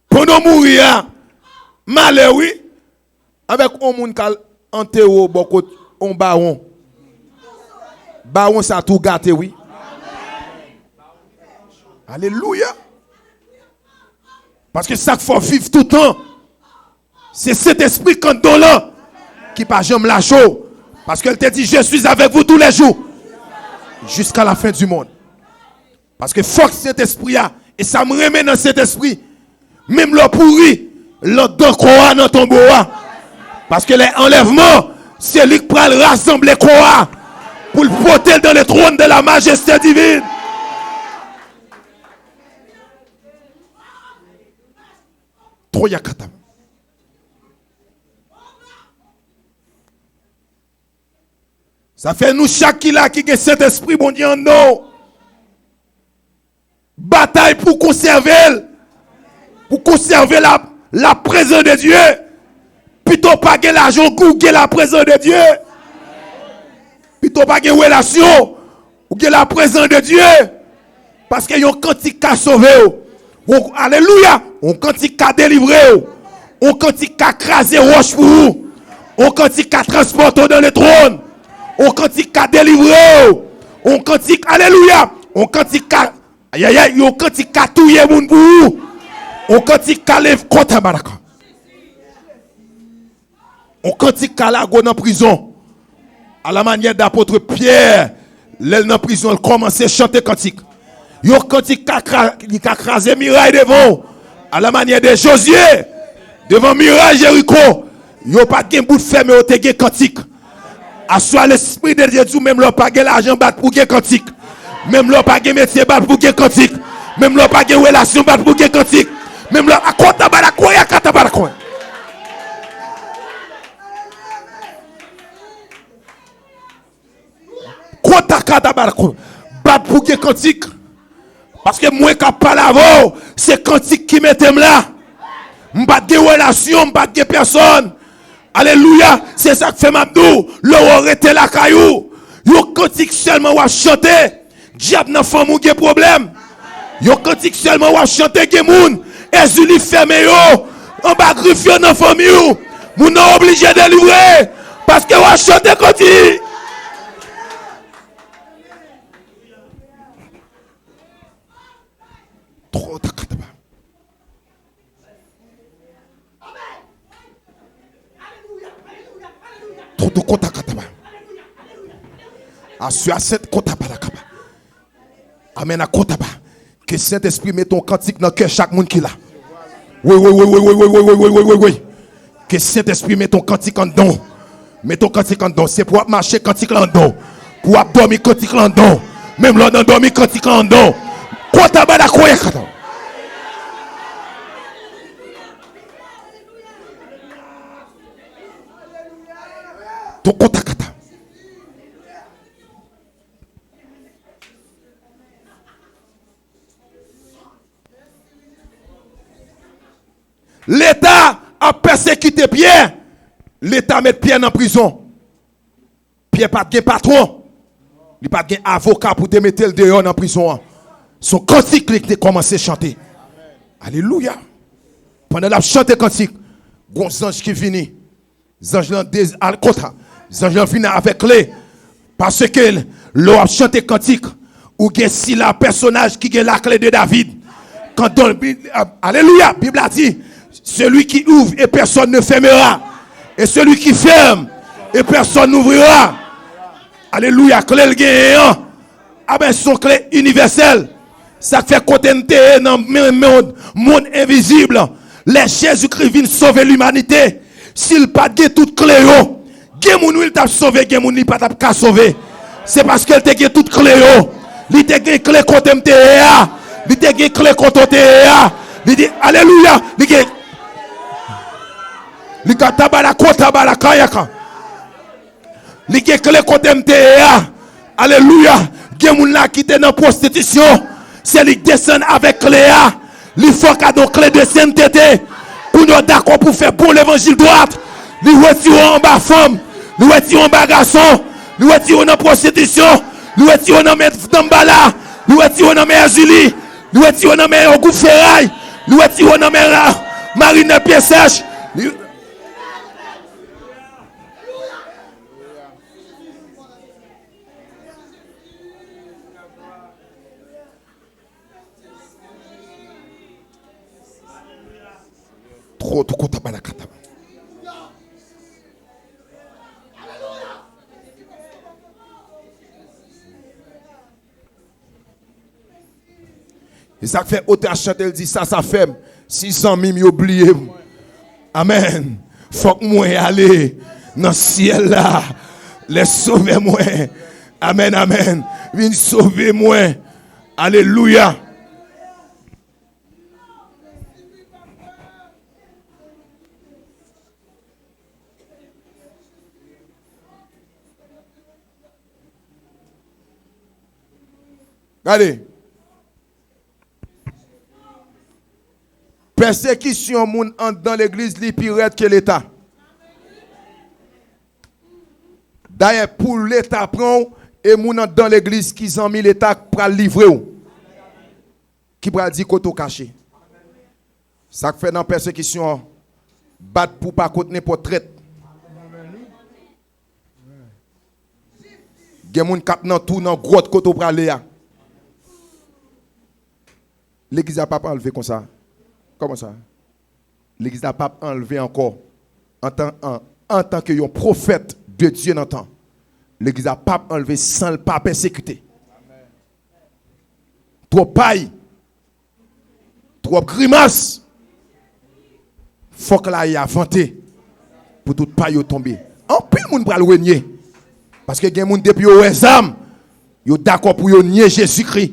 Pandan w mouri a, malè wi, avèk yon moun k al antere w bò kot yon bawon. Bawon sa tou gate wi. Alelouya. Paske sa k fè w viv toutan, se Sentespri k anndan w lan ki pa janm lache w. Paske l te di, je suis avec vous tous les jours, jusqu'à la fin du monde. Paske fòk Sentespri a, e sa m renmen nan Sentespri, menm lè w pouri, l anndan kò a nan tonbo a. Paske lè anlèvman, se li k pral rasanble kò a, pou l pote l dans le trône de la majesté divine. Troya kata. Sa fè nou chak ki la ki gen Sentespri Bondye anndan w, batay pou konsève l Pou konsève la, la prezans de Dye. Pito pa gen lajan ou gen la prezans de Dye. Pito pa gen relasyon ou gen la prezans de Dye. Paske yon kantik ka sove w. Yon, alelouya! Yon kantik ka delivre w. Yon kantik ka kraze wòch pou ou. Yon kantik ka transpòte w nan le twòn. Yon kantik ka delivre w. Yon kantik, alelouya! Yon kantik ka, ayayay, yon kantik ka touye moun pou ou. Yon kantik ka leve kòtabalaka. Yon kantik ka lage w nan prizon. A la manyè dapot Pyè, lè l nan prizon, l kòmanse chante kantik. Yon kantik ka kra-, li ka kraze miray devan w. A la manyè de Jozye, devan miray Jeriko, yo pa t gen bout fè, men yo te gen kantik. Aswè a, Lespri de Dye di w, menm lè w pa gen lajan, bat pou gen kantik. Menm lè w pa gen metye, bat pou gen kantik. Menm lè w pa gen relasyon, bat pou gen kantik. Menm lè, a kota bala koya, kata bala koya. Kota kata bala koya. Bat pou gen kantik. Paske mwen k ap pale avè w, se kantik ki mete m la. M pa t gen relasyon, m pa t gen pèsòn. Alelouya, se sa k fè m ap di w, lè w rete lakay ou, yon kantik sèlman w ap chante, dyab nan fanmi w gen pwoblèm. Yon kantik sèlman w ap chante, gen moun, Ezili fèmen yo, anba grif yo nan fanmi w. Moun nan oblije delivre, paske w ap chante kantik. Tro takataba. Todo kotakataba. Aswè a sèt kotabalakaba. Amèn a kotaba. Ke Sentespri mete yon kantik nan kè chak moun ki la. Wi, wi, wi. Ke Sentespri mete yon kantik anndan w. Mete yon kantik anndan w. Se pou w ap mache kantik la anndan w. Pou w ap dòmi kantik la anndan w. Menm lè w nan dòmi kantik la anndan w. Kota bada koye kata. To kota kata. Leta ap pèsekite Pyè. Leta met Pyè nan prizon. Pyè pa t gen patwon. Li pa t gen avoka pou te mete l deyò nan prizon an. Se yon kantik li te kòmanse chante. Alelouya. Pandan l ap chante kantik, gon zanj ki vini. Zanj lan de, al konsa. Zanj lan vin avèk kle. Paske lè w ap chante kantik, ou gen sila pèsonaj ki gen lakle de David. Kan don, alelouya, Bib la di, celui qui ouvre et personne ne fermera, et celui qui ferme et personne n'ouvrira. Alelouya, kle l genyen an. Aben, se yon kle inivèsèl. Sa k fè kote n te ye nan men, men, monn envizib, lè Jezikri vin sove limanite, si l pa t gen tout kle yo, gen moun wi l t ap sove, gen moun li pa t ap ka sove. Se paske l te gen tout kle yo. Li te gen kle kote m te ye a. Li te gen kle kote w te ye a. Li te, alelouya, li gen, li ka tabala ko tabala kayaka. Li gen kle kote m te ye a. Alelouya. Gen moun la ki te nan pwostitisyon. Se li k desann avèk kle a. Li fè w kado kle de sentete. Kounye a w dakò pou fè bon levanjil dwat. Li retire w anba fanm. Li retire w anba gason. Li retire w nan pwostitisyon. Li retire w nan men danmbala. Li retire w nan men èzili. Li retire w nan men yon gwoup feray. Li retire w nan men ra-, marinè pye sèch. Li Tro, tro, kota, balakata. E sa k fè otè a chante, l di, sa, sa fè m, si zanmi m yo bliye m. Amèn. Fòk mwen ale nan syèl la. Lè Sovè mwen, amèn, amèn, vin sove mwen. Alelouya. Gade. Pè Pèsekisyon moun anndan legliz li pi rèd ke Leta. Dayè, pou Leta pran w, e moun anndan legliz ki zanmi Leta k pral livre w, ki pral di kote w kache. Sa k fè nan pèsekisyon an, bat pou pa kont nenpòt trèt. Gen moun k ap nan tou, nan gwòt kote w prale a. Legliz la p ap anlve konsa. Kòman sa? Legliz la p ap anlve ankò. Antan, an, antanke yon pwofèt de Dye nan tan, legliz la p ap anlve san l pa pèsekite. Twòp pay, twòp grimas. Fòk laye a vante pou tout pay yo tonbe. Anpil moun pral renye. Paske gen moun, depi yo wè zam, yo dakò pou yo nye Jezikri.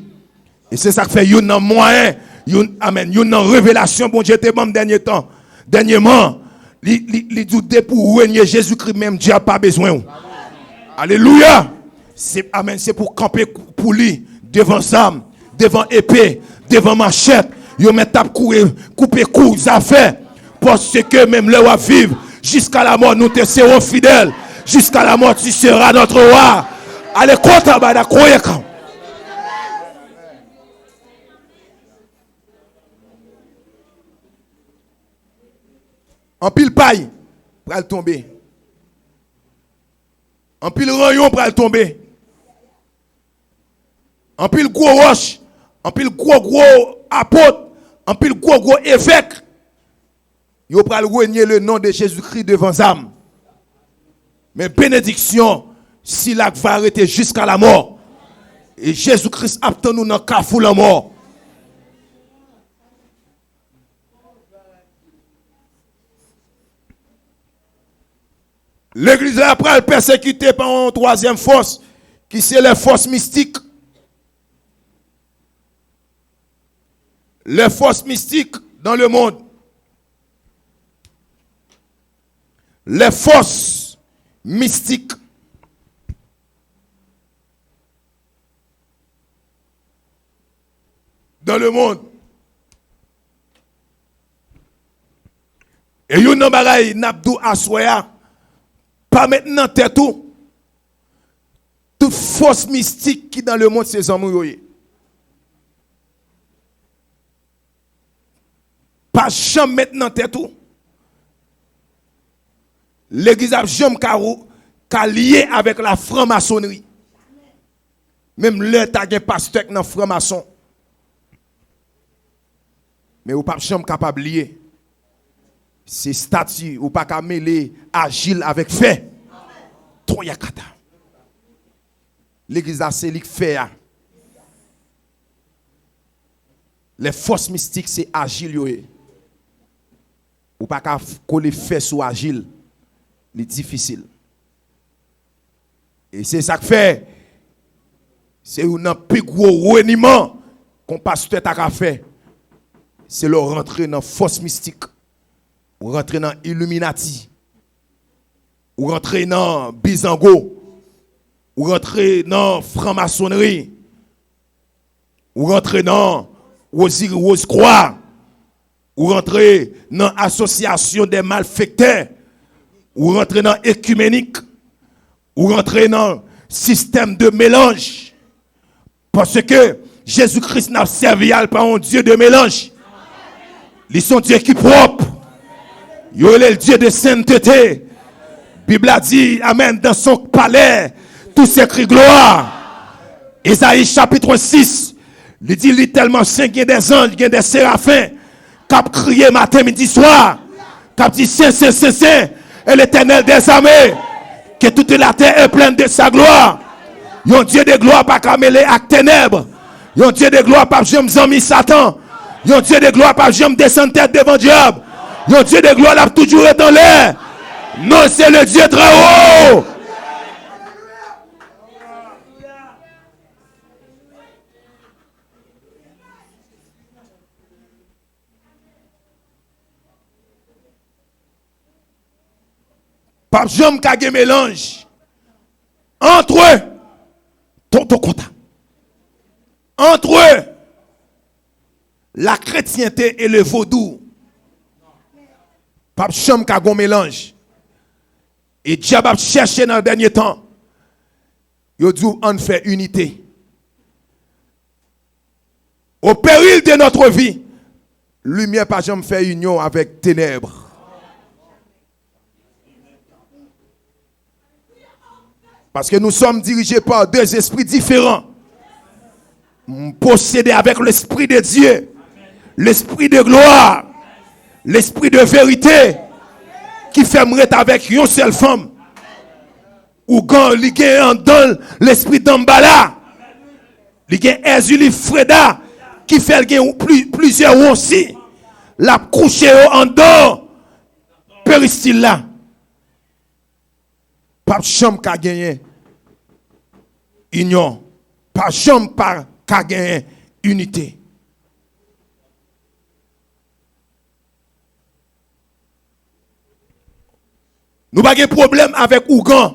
E se sa k fè youn nan mwayen, youn, amèn, youn nan revelasyon Bondye te ban m dènye tan, dènyèman, li, li, li di w depi w renye Jezikri, menm dyab pa bezwen w. Alelouya! Se, amèn, se pou w kanpe pou li devan zam, devan epe, devan machèt. Yo mèt ap kouri, koupe kou, zafè. Paske menm lè w ap viv, jusqu'à la mort nous te serons fidèles. Jusqu'à la mort tu seras notre roi. Ale kota bada koyeka. Anpil pay pral tonbe. Anpil ranyon pral tonbe. Anpil gwo wòch, anpil gwo gwo apot, anpil gwo gwo evèk. Yo pral renye le non de Jezikri devan zam. Men benediksyon sila k va rete jiska lamò. E Jezi Kris ap tann ou nan kafou lanmò. Legliz la pral pèsekite pa yon twazyèm fòs, ki se lè fòs mistik. Lè fòs mistik dans le monde. Lè fòs mistik dans le monde. E youn nan bagay n ap di w aswè a, pa met nan tèt ou, tout fòs mistik ki dans le monde se zanmi w yo ye. Pa janm met nan tèt ou, legliz ap janm ka, ka lye avèk la franmasonri. Menm lè ta gen pastè k nan franmason. Men ou p ap janm kapab lye. Se stati, ou pa ka mele ajil avèk fè. Toyakata. Legliz la se li k fè a. Lè fòs mistik se ajil yo ye. Ou pa ka f-, kole fè sou ajil. Li difisil. E se sa k fè, se youn nan pi gwo reniman kon pastè ta ka fè. Se lè w rantre nan fòs mistik. Ou rantre nan Illuminati. Ou rantre nan bizango. Ou rantre nan franmasonri. Ou rantre nan Woziri Wozkwa. Ou rantre nan asosyasyon dè malfektè. Ou rantre nan ekimenik. Ou rantre nan sistèm de melanj. Paske Jezi Kris n ap sèvi a, l pa yon Dye de melanj. Li se yon Dye ki pwòp. Yo rele l Dye de sentete. Bib la di, amèn, dans son palais, tous ses cris gloire. Ezayi chapit sis, li di, li tèlman sen, gen dè zanj, gen dè serafen k ap kriye maten, midi, swa, k ap di, sen, sen, sen, sen, est l'Éternel des armées, que toute la terre est pleine de sa gloire. Yon Dye de glwa pa ka mele ak tenèb. Yon Dye de glwa p ap janm zanmi Satan. Yon Dye de glwa p ap janm desann tèt devan dyab. Yon Dye de glwa, l ap toujou ret anlè. Non, se le Dieu très haut. P ap janm ka gen melanj entre, tonton kontan, entre la chrétienté et le vaudou. P ap janm ka gon melanj. E dyab ap chèche nan dènye tan. Yo di w ann fè inite. Au péril de notre vie, limyè pa janm fè inyon avèk tenèb. Parce que nous sommes dirigés par deux esprits différents. M posede avèk Lespri de Dye, Lespri de glwa, Lespri de verite, ki fè m ret avèk yon sèl fanm. Ougan, li gen anndan l lespri Danbala. Li gen Èzili Freda ki fè l gen pli, plizyè wonsi. L ap kouche yo anndan peristil la. P ap janm ka genyen inyon. Pa janm pa ka genyen inite. Nou pa gen pwoblèm avèk ougan.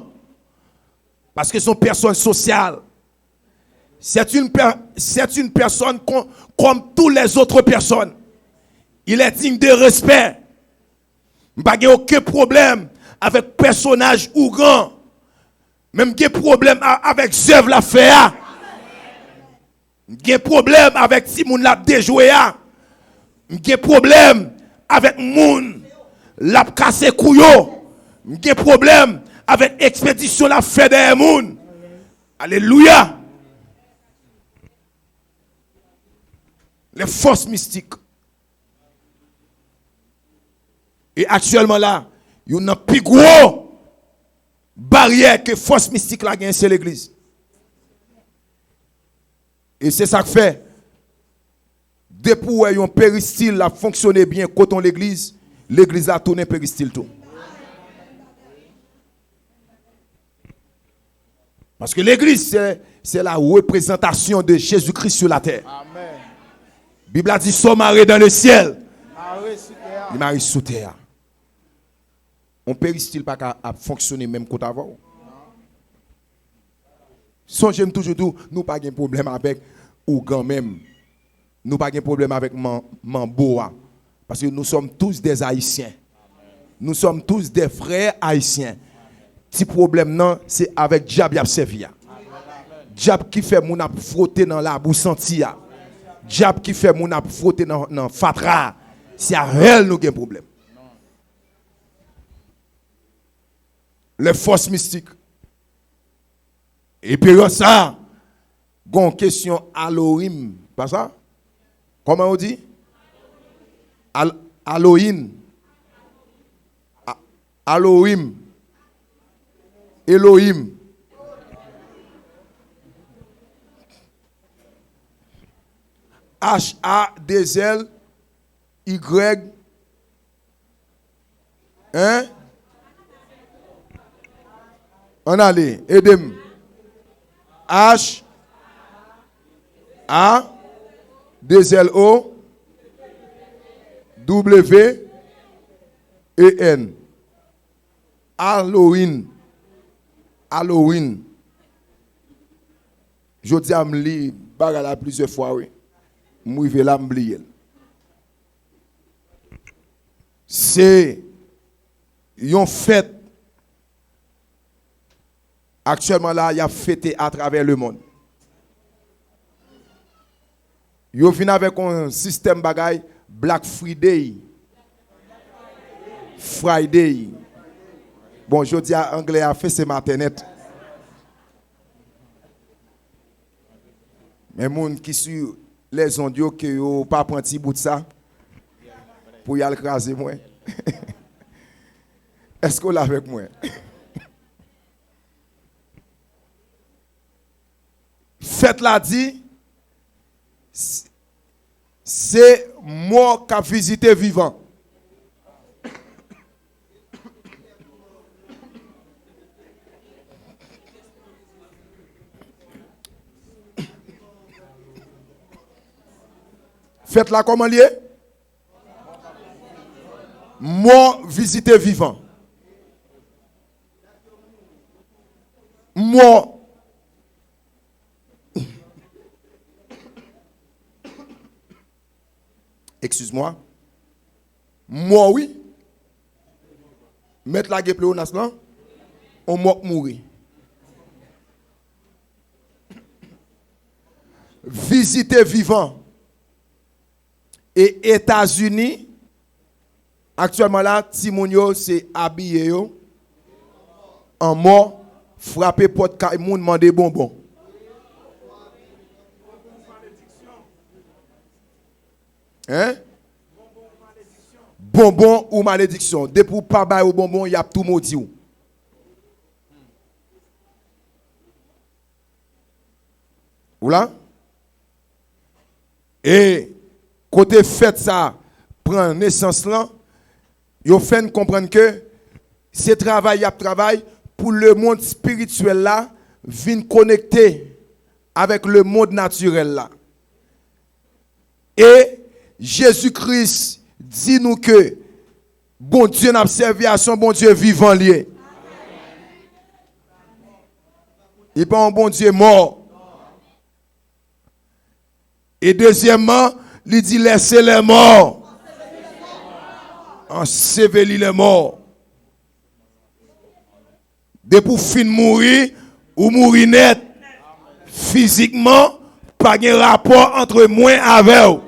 Paske se yon pèsòn sosyal. C'est une per- c'est une personne con- comme toutes les autres personnes. Il est digne de respect. M pa gen okenn pwoblèm avèk pèsonaj ougan. Men m gen pwoblèm a- avèk zèv l ap fè a. M gen pwoblèm avèk timoun l ap dejwe a. M gen pwoblèm avèk moun l ap kase kou yo. M gen pwoblèm avèk ekspedisyon l ap fè dèyè moun. Alelouya! Les forces mystiques. E aktyèlman la, youn nan pi gwo baryè ke fòs mistik la genyen, se legliz. E se sa k fè, depi w wè yon peristil ap fonksyone byen kot yon legliz, legliz la tounen peristil tou. Paske legliz, se, se la reprezantasyon de Jezi Kris sou latè. Bib la di, sa w mare dans le ciel, li mare sou tè a. Yon peristil pa ka ap fonksyone menm kot avè w. Sonje m toujou di w, nou pa gen pwoblèm avèk ougan menm. Nou pa gen pwoblèm avèk man- manbo a. Paske nous sommes tous des Haïtiens. Nous sommes tous des frères haïtiens. Ti pwoblèm nan, se avèk dyab y ap sèvi a. Dyab ki fè moun ap fwote nan labou santi a. Dyab ki fè moun ap fwote nan, nan fatra a. Se avè l nou gen pwoblèm. Les forces mystiques. E peryòd sa a, gon kesyon Aloyim, pa sa? Kòman yo di? Al- Aloyin. A- Aloyim. Elohim. H A deux L Y. Hein? Ann ale, ede m. H A deux L O W E N. Halloween. Halloween. Jodi a m li bagay la plizyè fwa, wi. M rive la, m bliye l. Se yon fèt. Aktyèlman la, y ap fete atravè lemonn. Yo vin avèk yon sistèm bagay Black Friday, Friday. Bon, jodi a, anglè a fese maten nèt. Men moun ki sou lèzond yo, ke yo pa pran ti bout sa pou y al kraze mwen. Èske w la avèk mwen? Fèt la di, s- se mò k ap vizite vivan. Fèt la kòman l ye? Mò vizite vivan. Mò. Excuse-moi. Mò, wi. Mèt lage pleonas lan, on mòk mouri. Vizite vivan. E Etazini, aktyèlman la, timoun yo se abiye yo an mò, frape pòt kay moun, mande bonbon. Hein? Bonbon ou malediksyon. Depi w pa ba yo bonbon, y ap tou modi w. Ou la? E kote fèt sa pran nesans lan, yo fè n konprann ke se travay y ap travay pou lemonn espirityèl la vin konekte avèk lemonn natirèl la. E Jezi Kris di nou ke Bondye n ap sèvi a, se yon Bondye vivan li ye. Li pa yon Bondye mò. E dezyèmman, li di, laissez les morts ensevelir les morts. Depi w fin mouri, ou mouri nèt. Fizikman, pa gen rapò ant mwen avè w.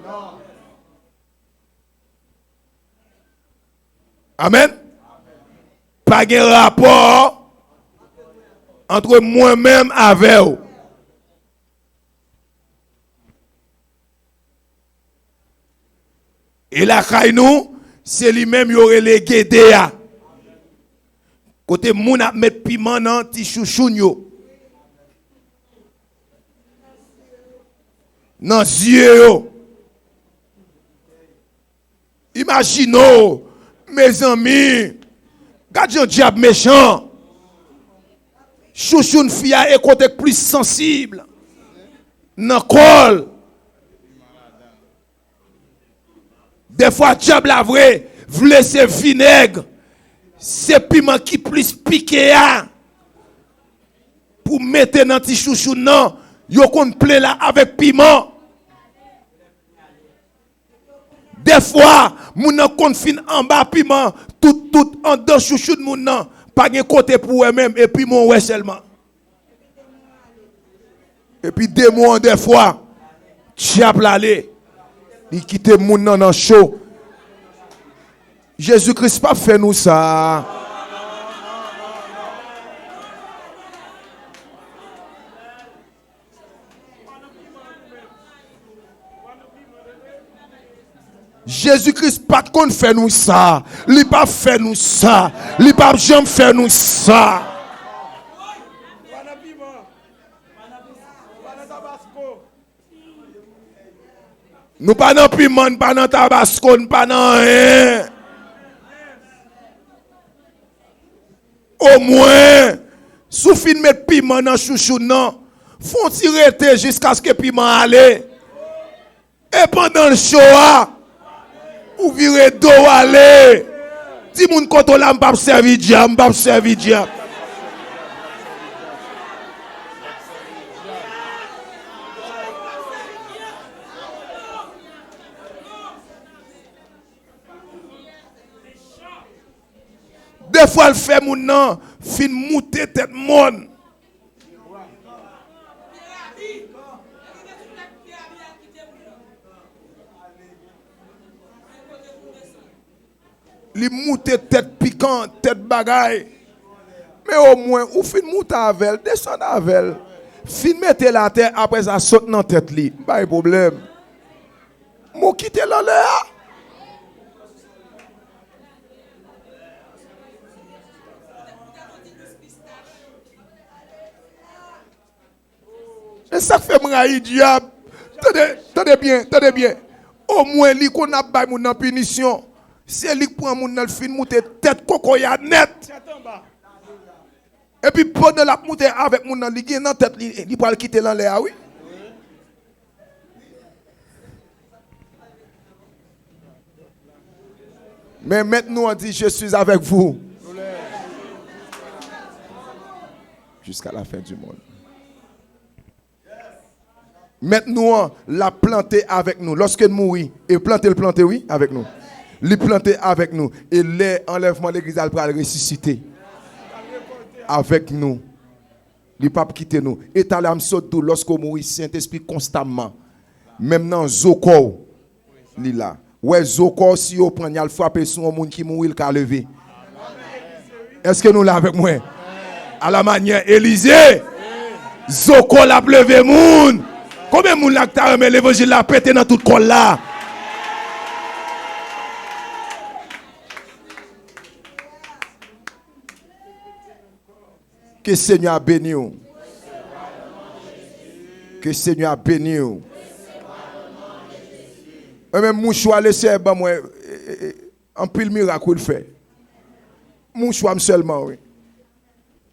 Amèn. Pa gen rapò ant mwen menm avè w. E lakay nou, se li menm yo rele gede a. Kote moun ap met piman nan ti chouchoun yo. Nan zye yo. Imajine w, mezanmi, gad jan dyab mechan. Chouchoun fi a e kote k plis sansib nan kò l. Dèfwa dyab la vre vle se vinèg, se piman ki plis pike a pou mete nan ti chouchoun nan, yo konn plen la avèk piman. Dèfwa, moun nan konn fin anba piman, tout, tout andan chouchoun moun nan, pa gen kote pou wè menm, e piman w wè sèlman. Epi demon an dèfwa, dyab la ale, li kite moun nan nan cho. Jezi Kris p ap fè nou sa. Jezi Kris pa t konn fè nou sa. Li p ap fè nou sa. Li p ap janm fè nou sa. Nou pa nan piman, n pa nan tabasko, n pa nan anyen. Omwen, si w fin met piman nan chouchoun nan, fè w ti rete jiskaske piman ale. E pandan l cho a, ou vire do w ale. Di moun kote w la, m p ap sèvi dyab, m p ap sèvi dyab. Dèfwa l fè moun nan fin moute tèt mòn. Li moute tèt pikan, tèt bagay. Men omwen, ou fin moute avè l, desann avè l. Fin mete l atè, apre sa, sot nan tèt li. M pa gen pwoblèm. Men w kite l anlè a. E sa k fè m rayi dyab. Tande, tande byen, tande byen. Omwen li konn ap bay moun nan pinisyon. Se li k pran moun nan, l fin moute tèt kokoy a nèt. Epi pandan l ap moute avèk moun nan, li gen nan tèt li, li pral kite l anlè a, wi. Men mèt nou an di, je suis avec vous jusqu'à la fin du monde. Mèt nou an, l ap plante avèk nou. Lòske n mouri, e plante l plante, wi, avèk nou. Li plante avèk nou. E lè anlèvman legliz la, l pral resisite avèk nou. Li p ap kite nou. E talè a m sot di w, lòske w mouri, Sentespri konstamman, menm nan zo kò w, li la. Wè, zo kò w, si yo pran l, y al frape sou yon moun ki mouri, l ka leve. Èske nou la avèk mwen? Alamanyè Elize, zo kò l ap leve moun. Konbyen moun la ki ta renmen levanjil la pete nan tout kò l la? Ke Senyè a beni w. Ke Senyè a beni w. Mwen menm, mouchwa, Lesenyè ban mwen, e, e, e, anpil mirak, wi, l fè. Mouchwa m sèlman, wi.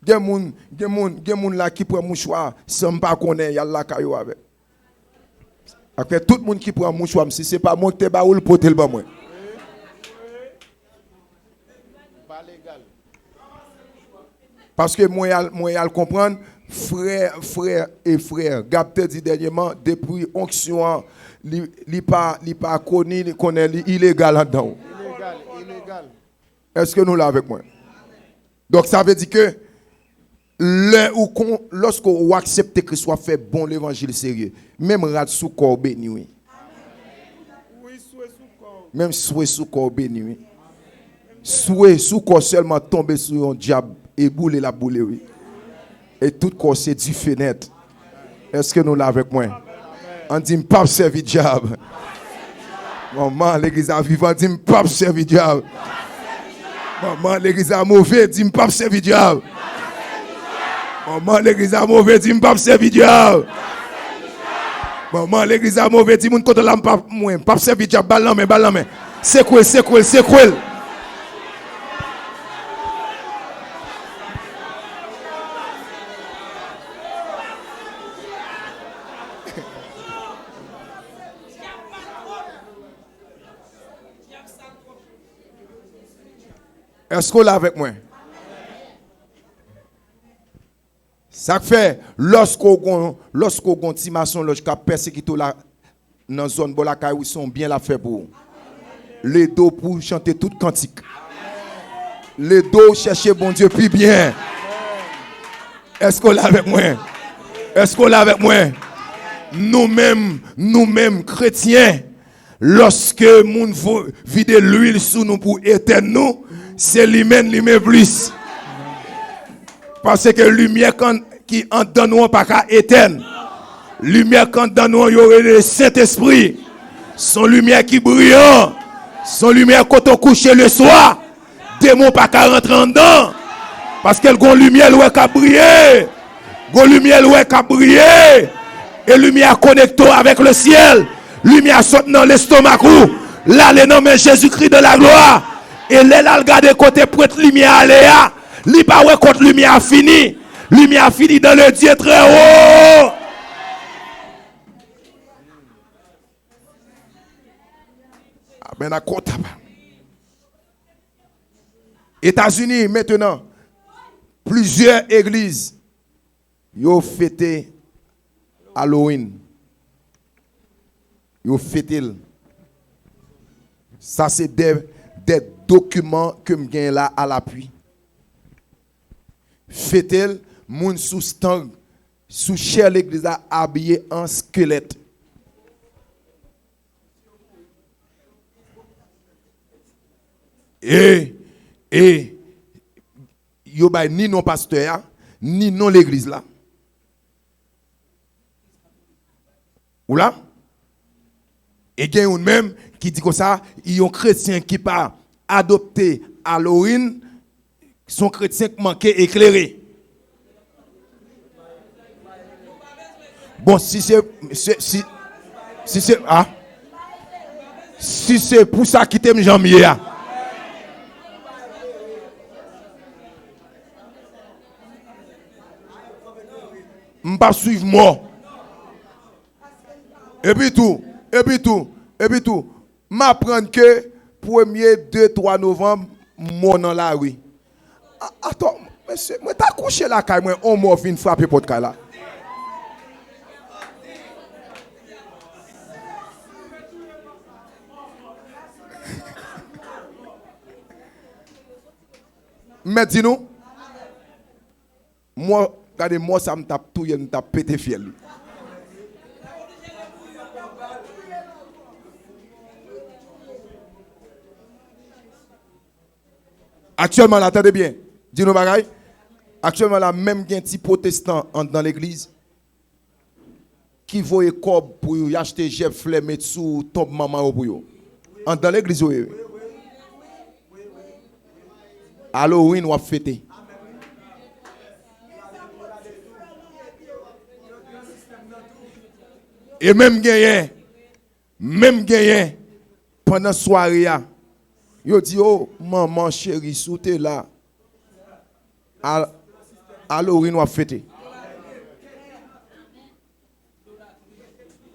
Gen moun, gen moun, gen moun la ki pran mouchwa san m pa konnen, y al lakay yo avè l. Sa k fè tout moun ki pran mouchwa m, si se pa mwen ki te ba ou l, pote l ban mwen. Paske mwen al, mwen al konprann, frè, frè e frè, Gab te di dènyèman, depi onksyon an, li, li pa, li pa koni, li konnen li ilegal anndan w. Ilegal, ilegal. Èske nou la avèk mwen? Donk, sa vle di ke lè ou kon, lòske ou aksepte Kris, w ap fè bon levanjil serye. Menm rad sou kò w beni, wi. Menm swe sou kò w beni, wi. Swe sou kò sèlman tonbe sou yon dyab e boule l ap boule, wi. E tout kò se dife nèt. Èske nou la avèk mwen? Ann di, "M p ap sèvi dyab." Manman, legliz la vivan, di, "M p ap sèvi dyab." Manman, legliz la move, di, "M p ap sèvi dyab." Manman, legliz la move, di, "M p ap sèvi dyab." Manman, legliz la move, di, "Moun kote la, m p ap, mwen, m p ap sèvi dyab." Ba l nan men, ba l nan men. Sekwe l, sekwe l, sekwe l. Èske w la avèk mwen? Sa k fè, lòske w gon, lòske w gon ti masonlòj k ap pèsekite w la, nan zòn bò lakay ou, se yon byen l ap fè pou ou. L ede w pou w chante tout kantik. L ede w chèche Bondye pi byen. Èske w la avèk mwen? Èske w la avèk mwen? Nou menm, nou menm, kretyen, lòske moun vo-, vide lwil sou nou pou etèn nou, se limen, limen plis. Paske limyè kan-, ki anndan nou an pa ka etèn. Limyè k anndan nou an, yo rele Sentespri. Se yon limyè ki briyan. Se yon limyè kote w kouche leswa, demon pa ka rantre anndan. Paske l gon limyè l wè k ap briye. Gon limyè l wè k ap briye. E limyè a konekte w avèk lesyèl. Limyè a sot nan lestomak ou. L ale nan men Jezikri de la glwa. E lè l al gade kote pwent limyè a ale a, li pa wè kot limyè a fini. Limyè a fini dans le Dieu très haut. Amen. Etazini, mentenan, plizyè egliz, yo fete Halloween. Yo fete l. Sa se de, de dokiman ke m gen la a lapui. Fete l, moun sou stand, sou chè legliz la abiye an skelèt. E, e, yo bay ni non pastè a, ni non legliz la. Ou la? E gen youn menm ki di konsa, yon kretyen ki pa adopte Halloween, se yon kretyen k manke eklere. Bon, si se, se, si, si se, a, si se pou sa, kite m jan m ye a. M p ap swiv mò. Epi tou, epi tou, epi tou, m aprann ke premye, de, twa novanm, mò nan lari. A, atann, mesye, mwen ta kouche lakay mwen, on mò vin frape pòt kay la. M mèt di nou, mò, gade mò sa, m t ap touye l, m t ap pete fyèl li. Aktyèlman la, tande byen. Di nou bagay. Aktyèlman la, menm gen ti pwotestan anndan legliz ki voye kòb pou y achte jèb flè met sou tonb manman yo pou yo. Anndan legliz yo ye. Halloween w ap fete. E menm genyen, menm genyen, pandan sware a, yo di, "O, manman cheri, si w te la, al-, Halloween w ap fete."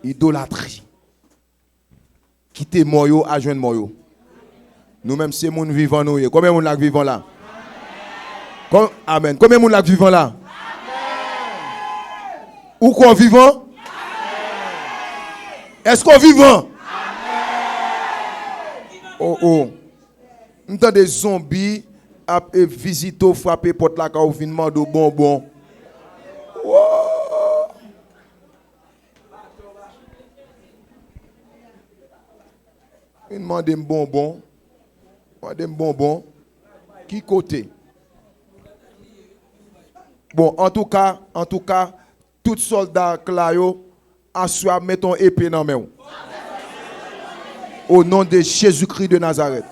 Idolatri. Kite mò yo al jwenn mò yo. Nou menm se moun vivan nou ye. Konbyen moun la k vivan la? Kon-, amèn. Konbyen moun la k vivan la? Ou kwè w vivan? Èske w vivan? O, o. M tande zonbi ap, e, vizite w, frape pòt lakay ou, vin mande w bonbon. Wo! Vin mande m bonbon. Mande m bonbon. Ki kote? Bon, antouka, antouka, tout sòlda k la yo, aswè a, met yon epe nan men w. O non de Jezikri de Nazarèt.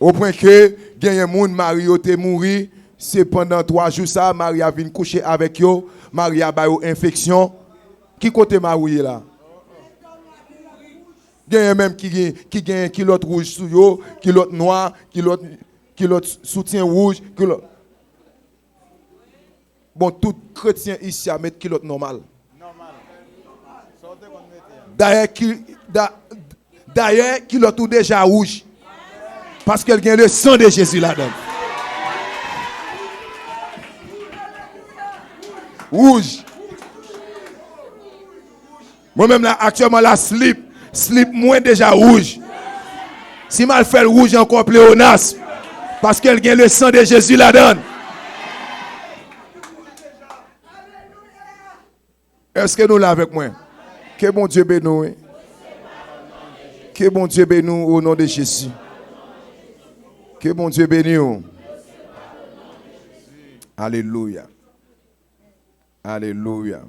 Opwen ke genyen moun mari yo te mouri, se pandan twa jou sa, mari a vin kouche avèk yo, mari a ba yo enfeksyon. Ki kote mari w ye la? Genyen menm ki gen, ki genyen kilòt wouj sou yo, kilòt nwa, kilòt, kilòt soutyen wouj, kilòt. Bon, tout kretyen isi a met kilòt nòmal. Dayè, ki, da, dayè, kilòt ou deja wouj. Paske l gen le sang de Jésus ladan l. Wouj. Mwen menm la, aktyèlman la, slip, slip mwen deja wouj. Si m al fè l wouj ankò, pleonas, paske l gen le sang de Jésus ladan l. Èske nou la avèk mwen? Ke Bondye beni w, wi. Ke Bondye beni w, o non de Jezi. Ke Bondye beni w. Alelouya. Alelouya.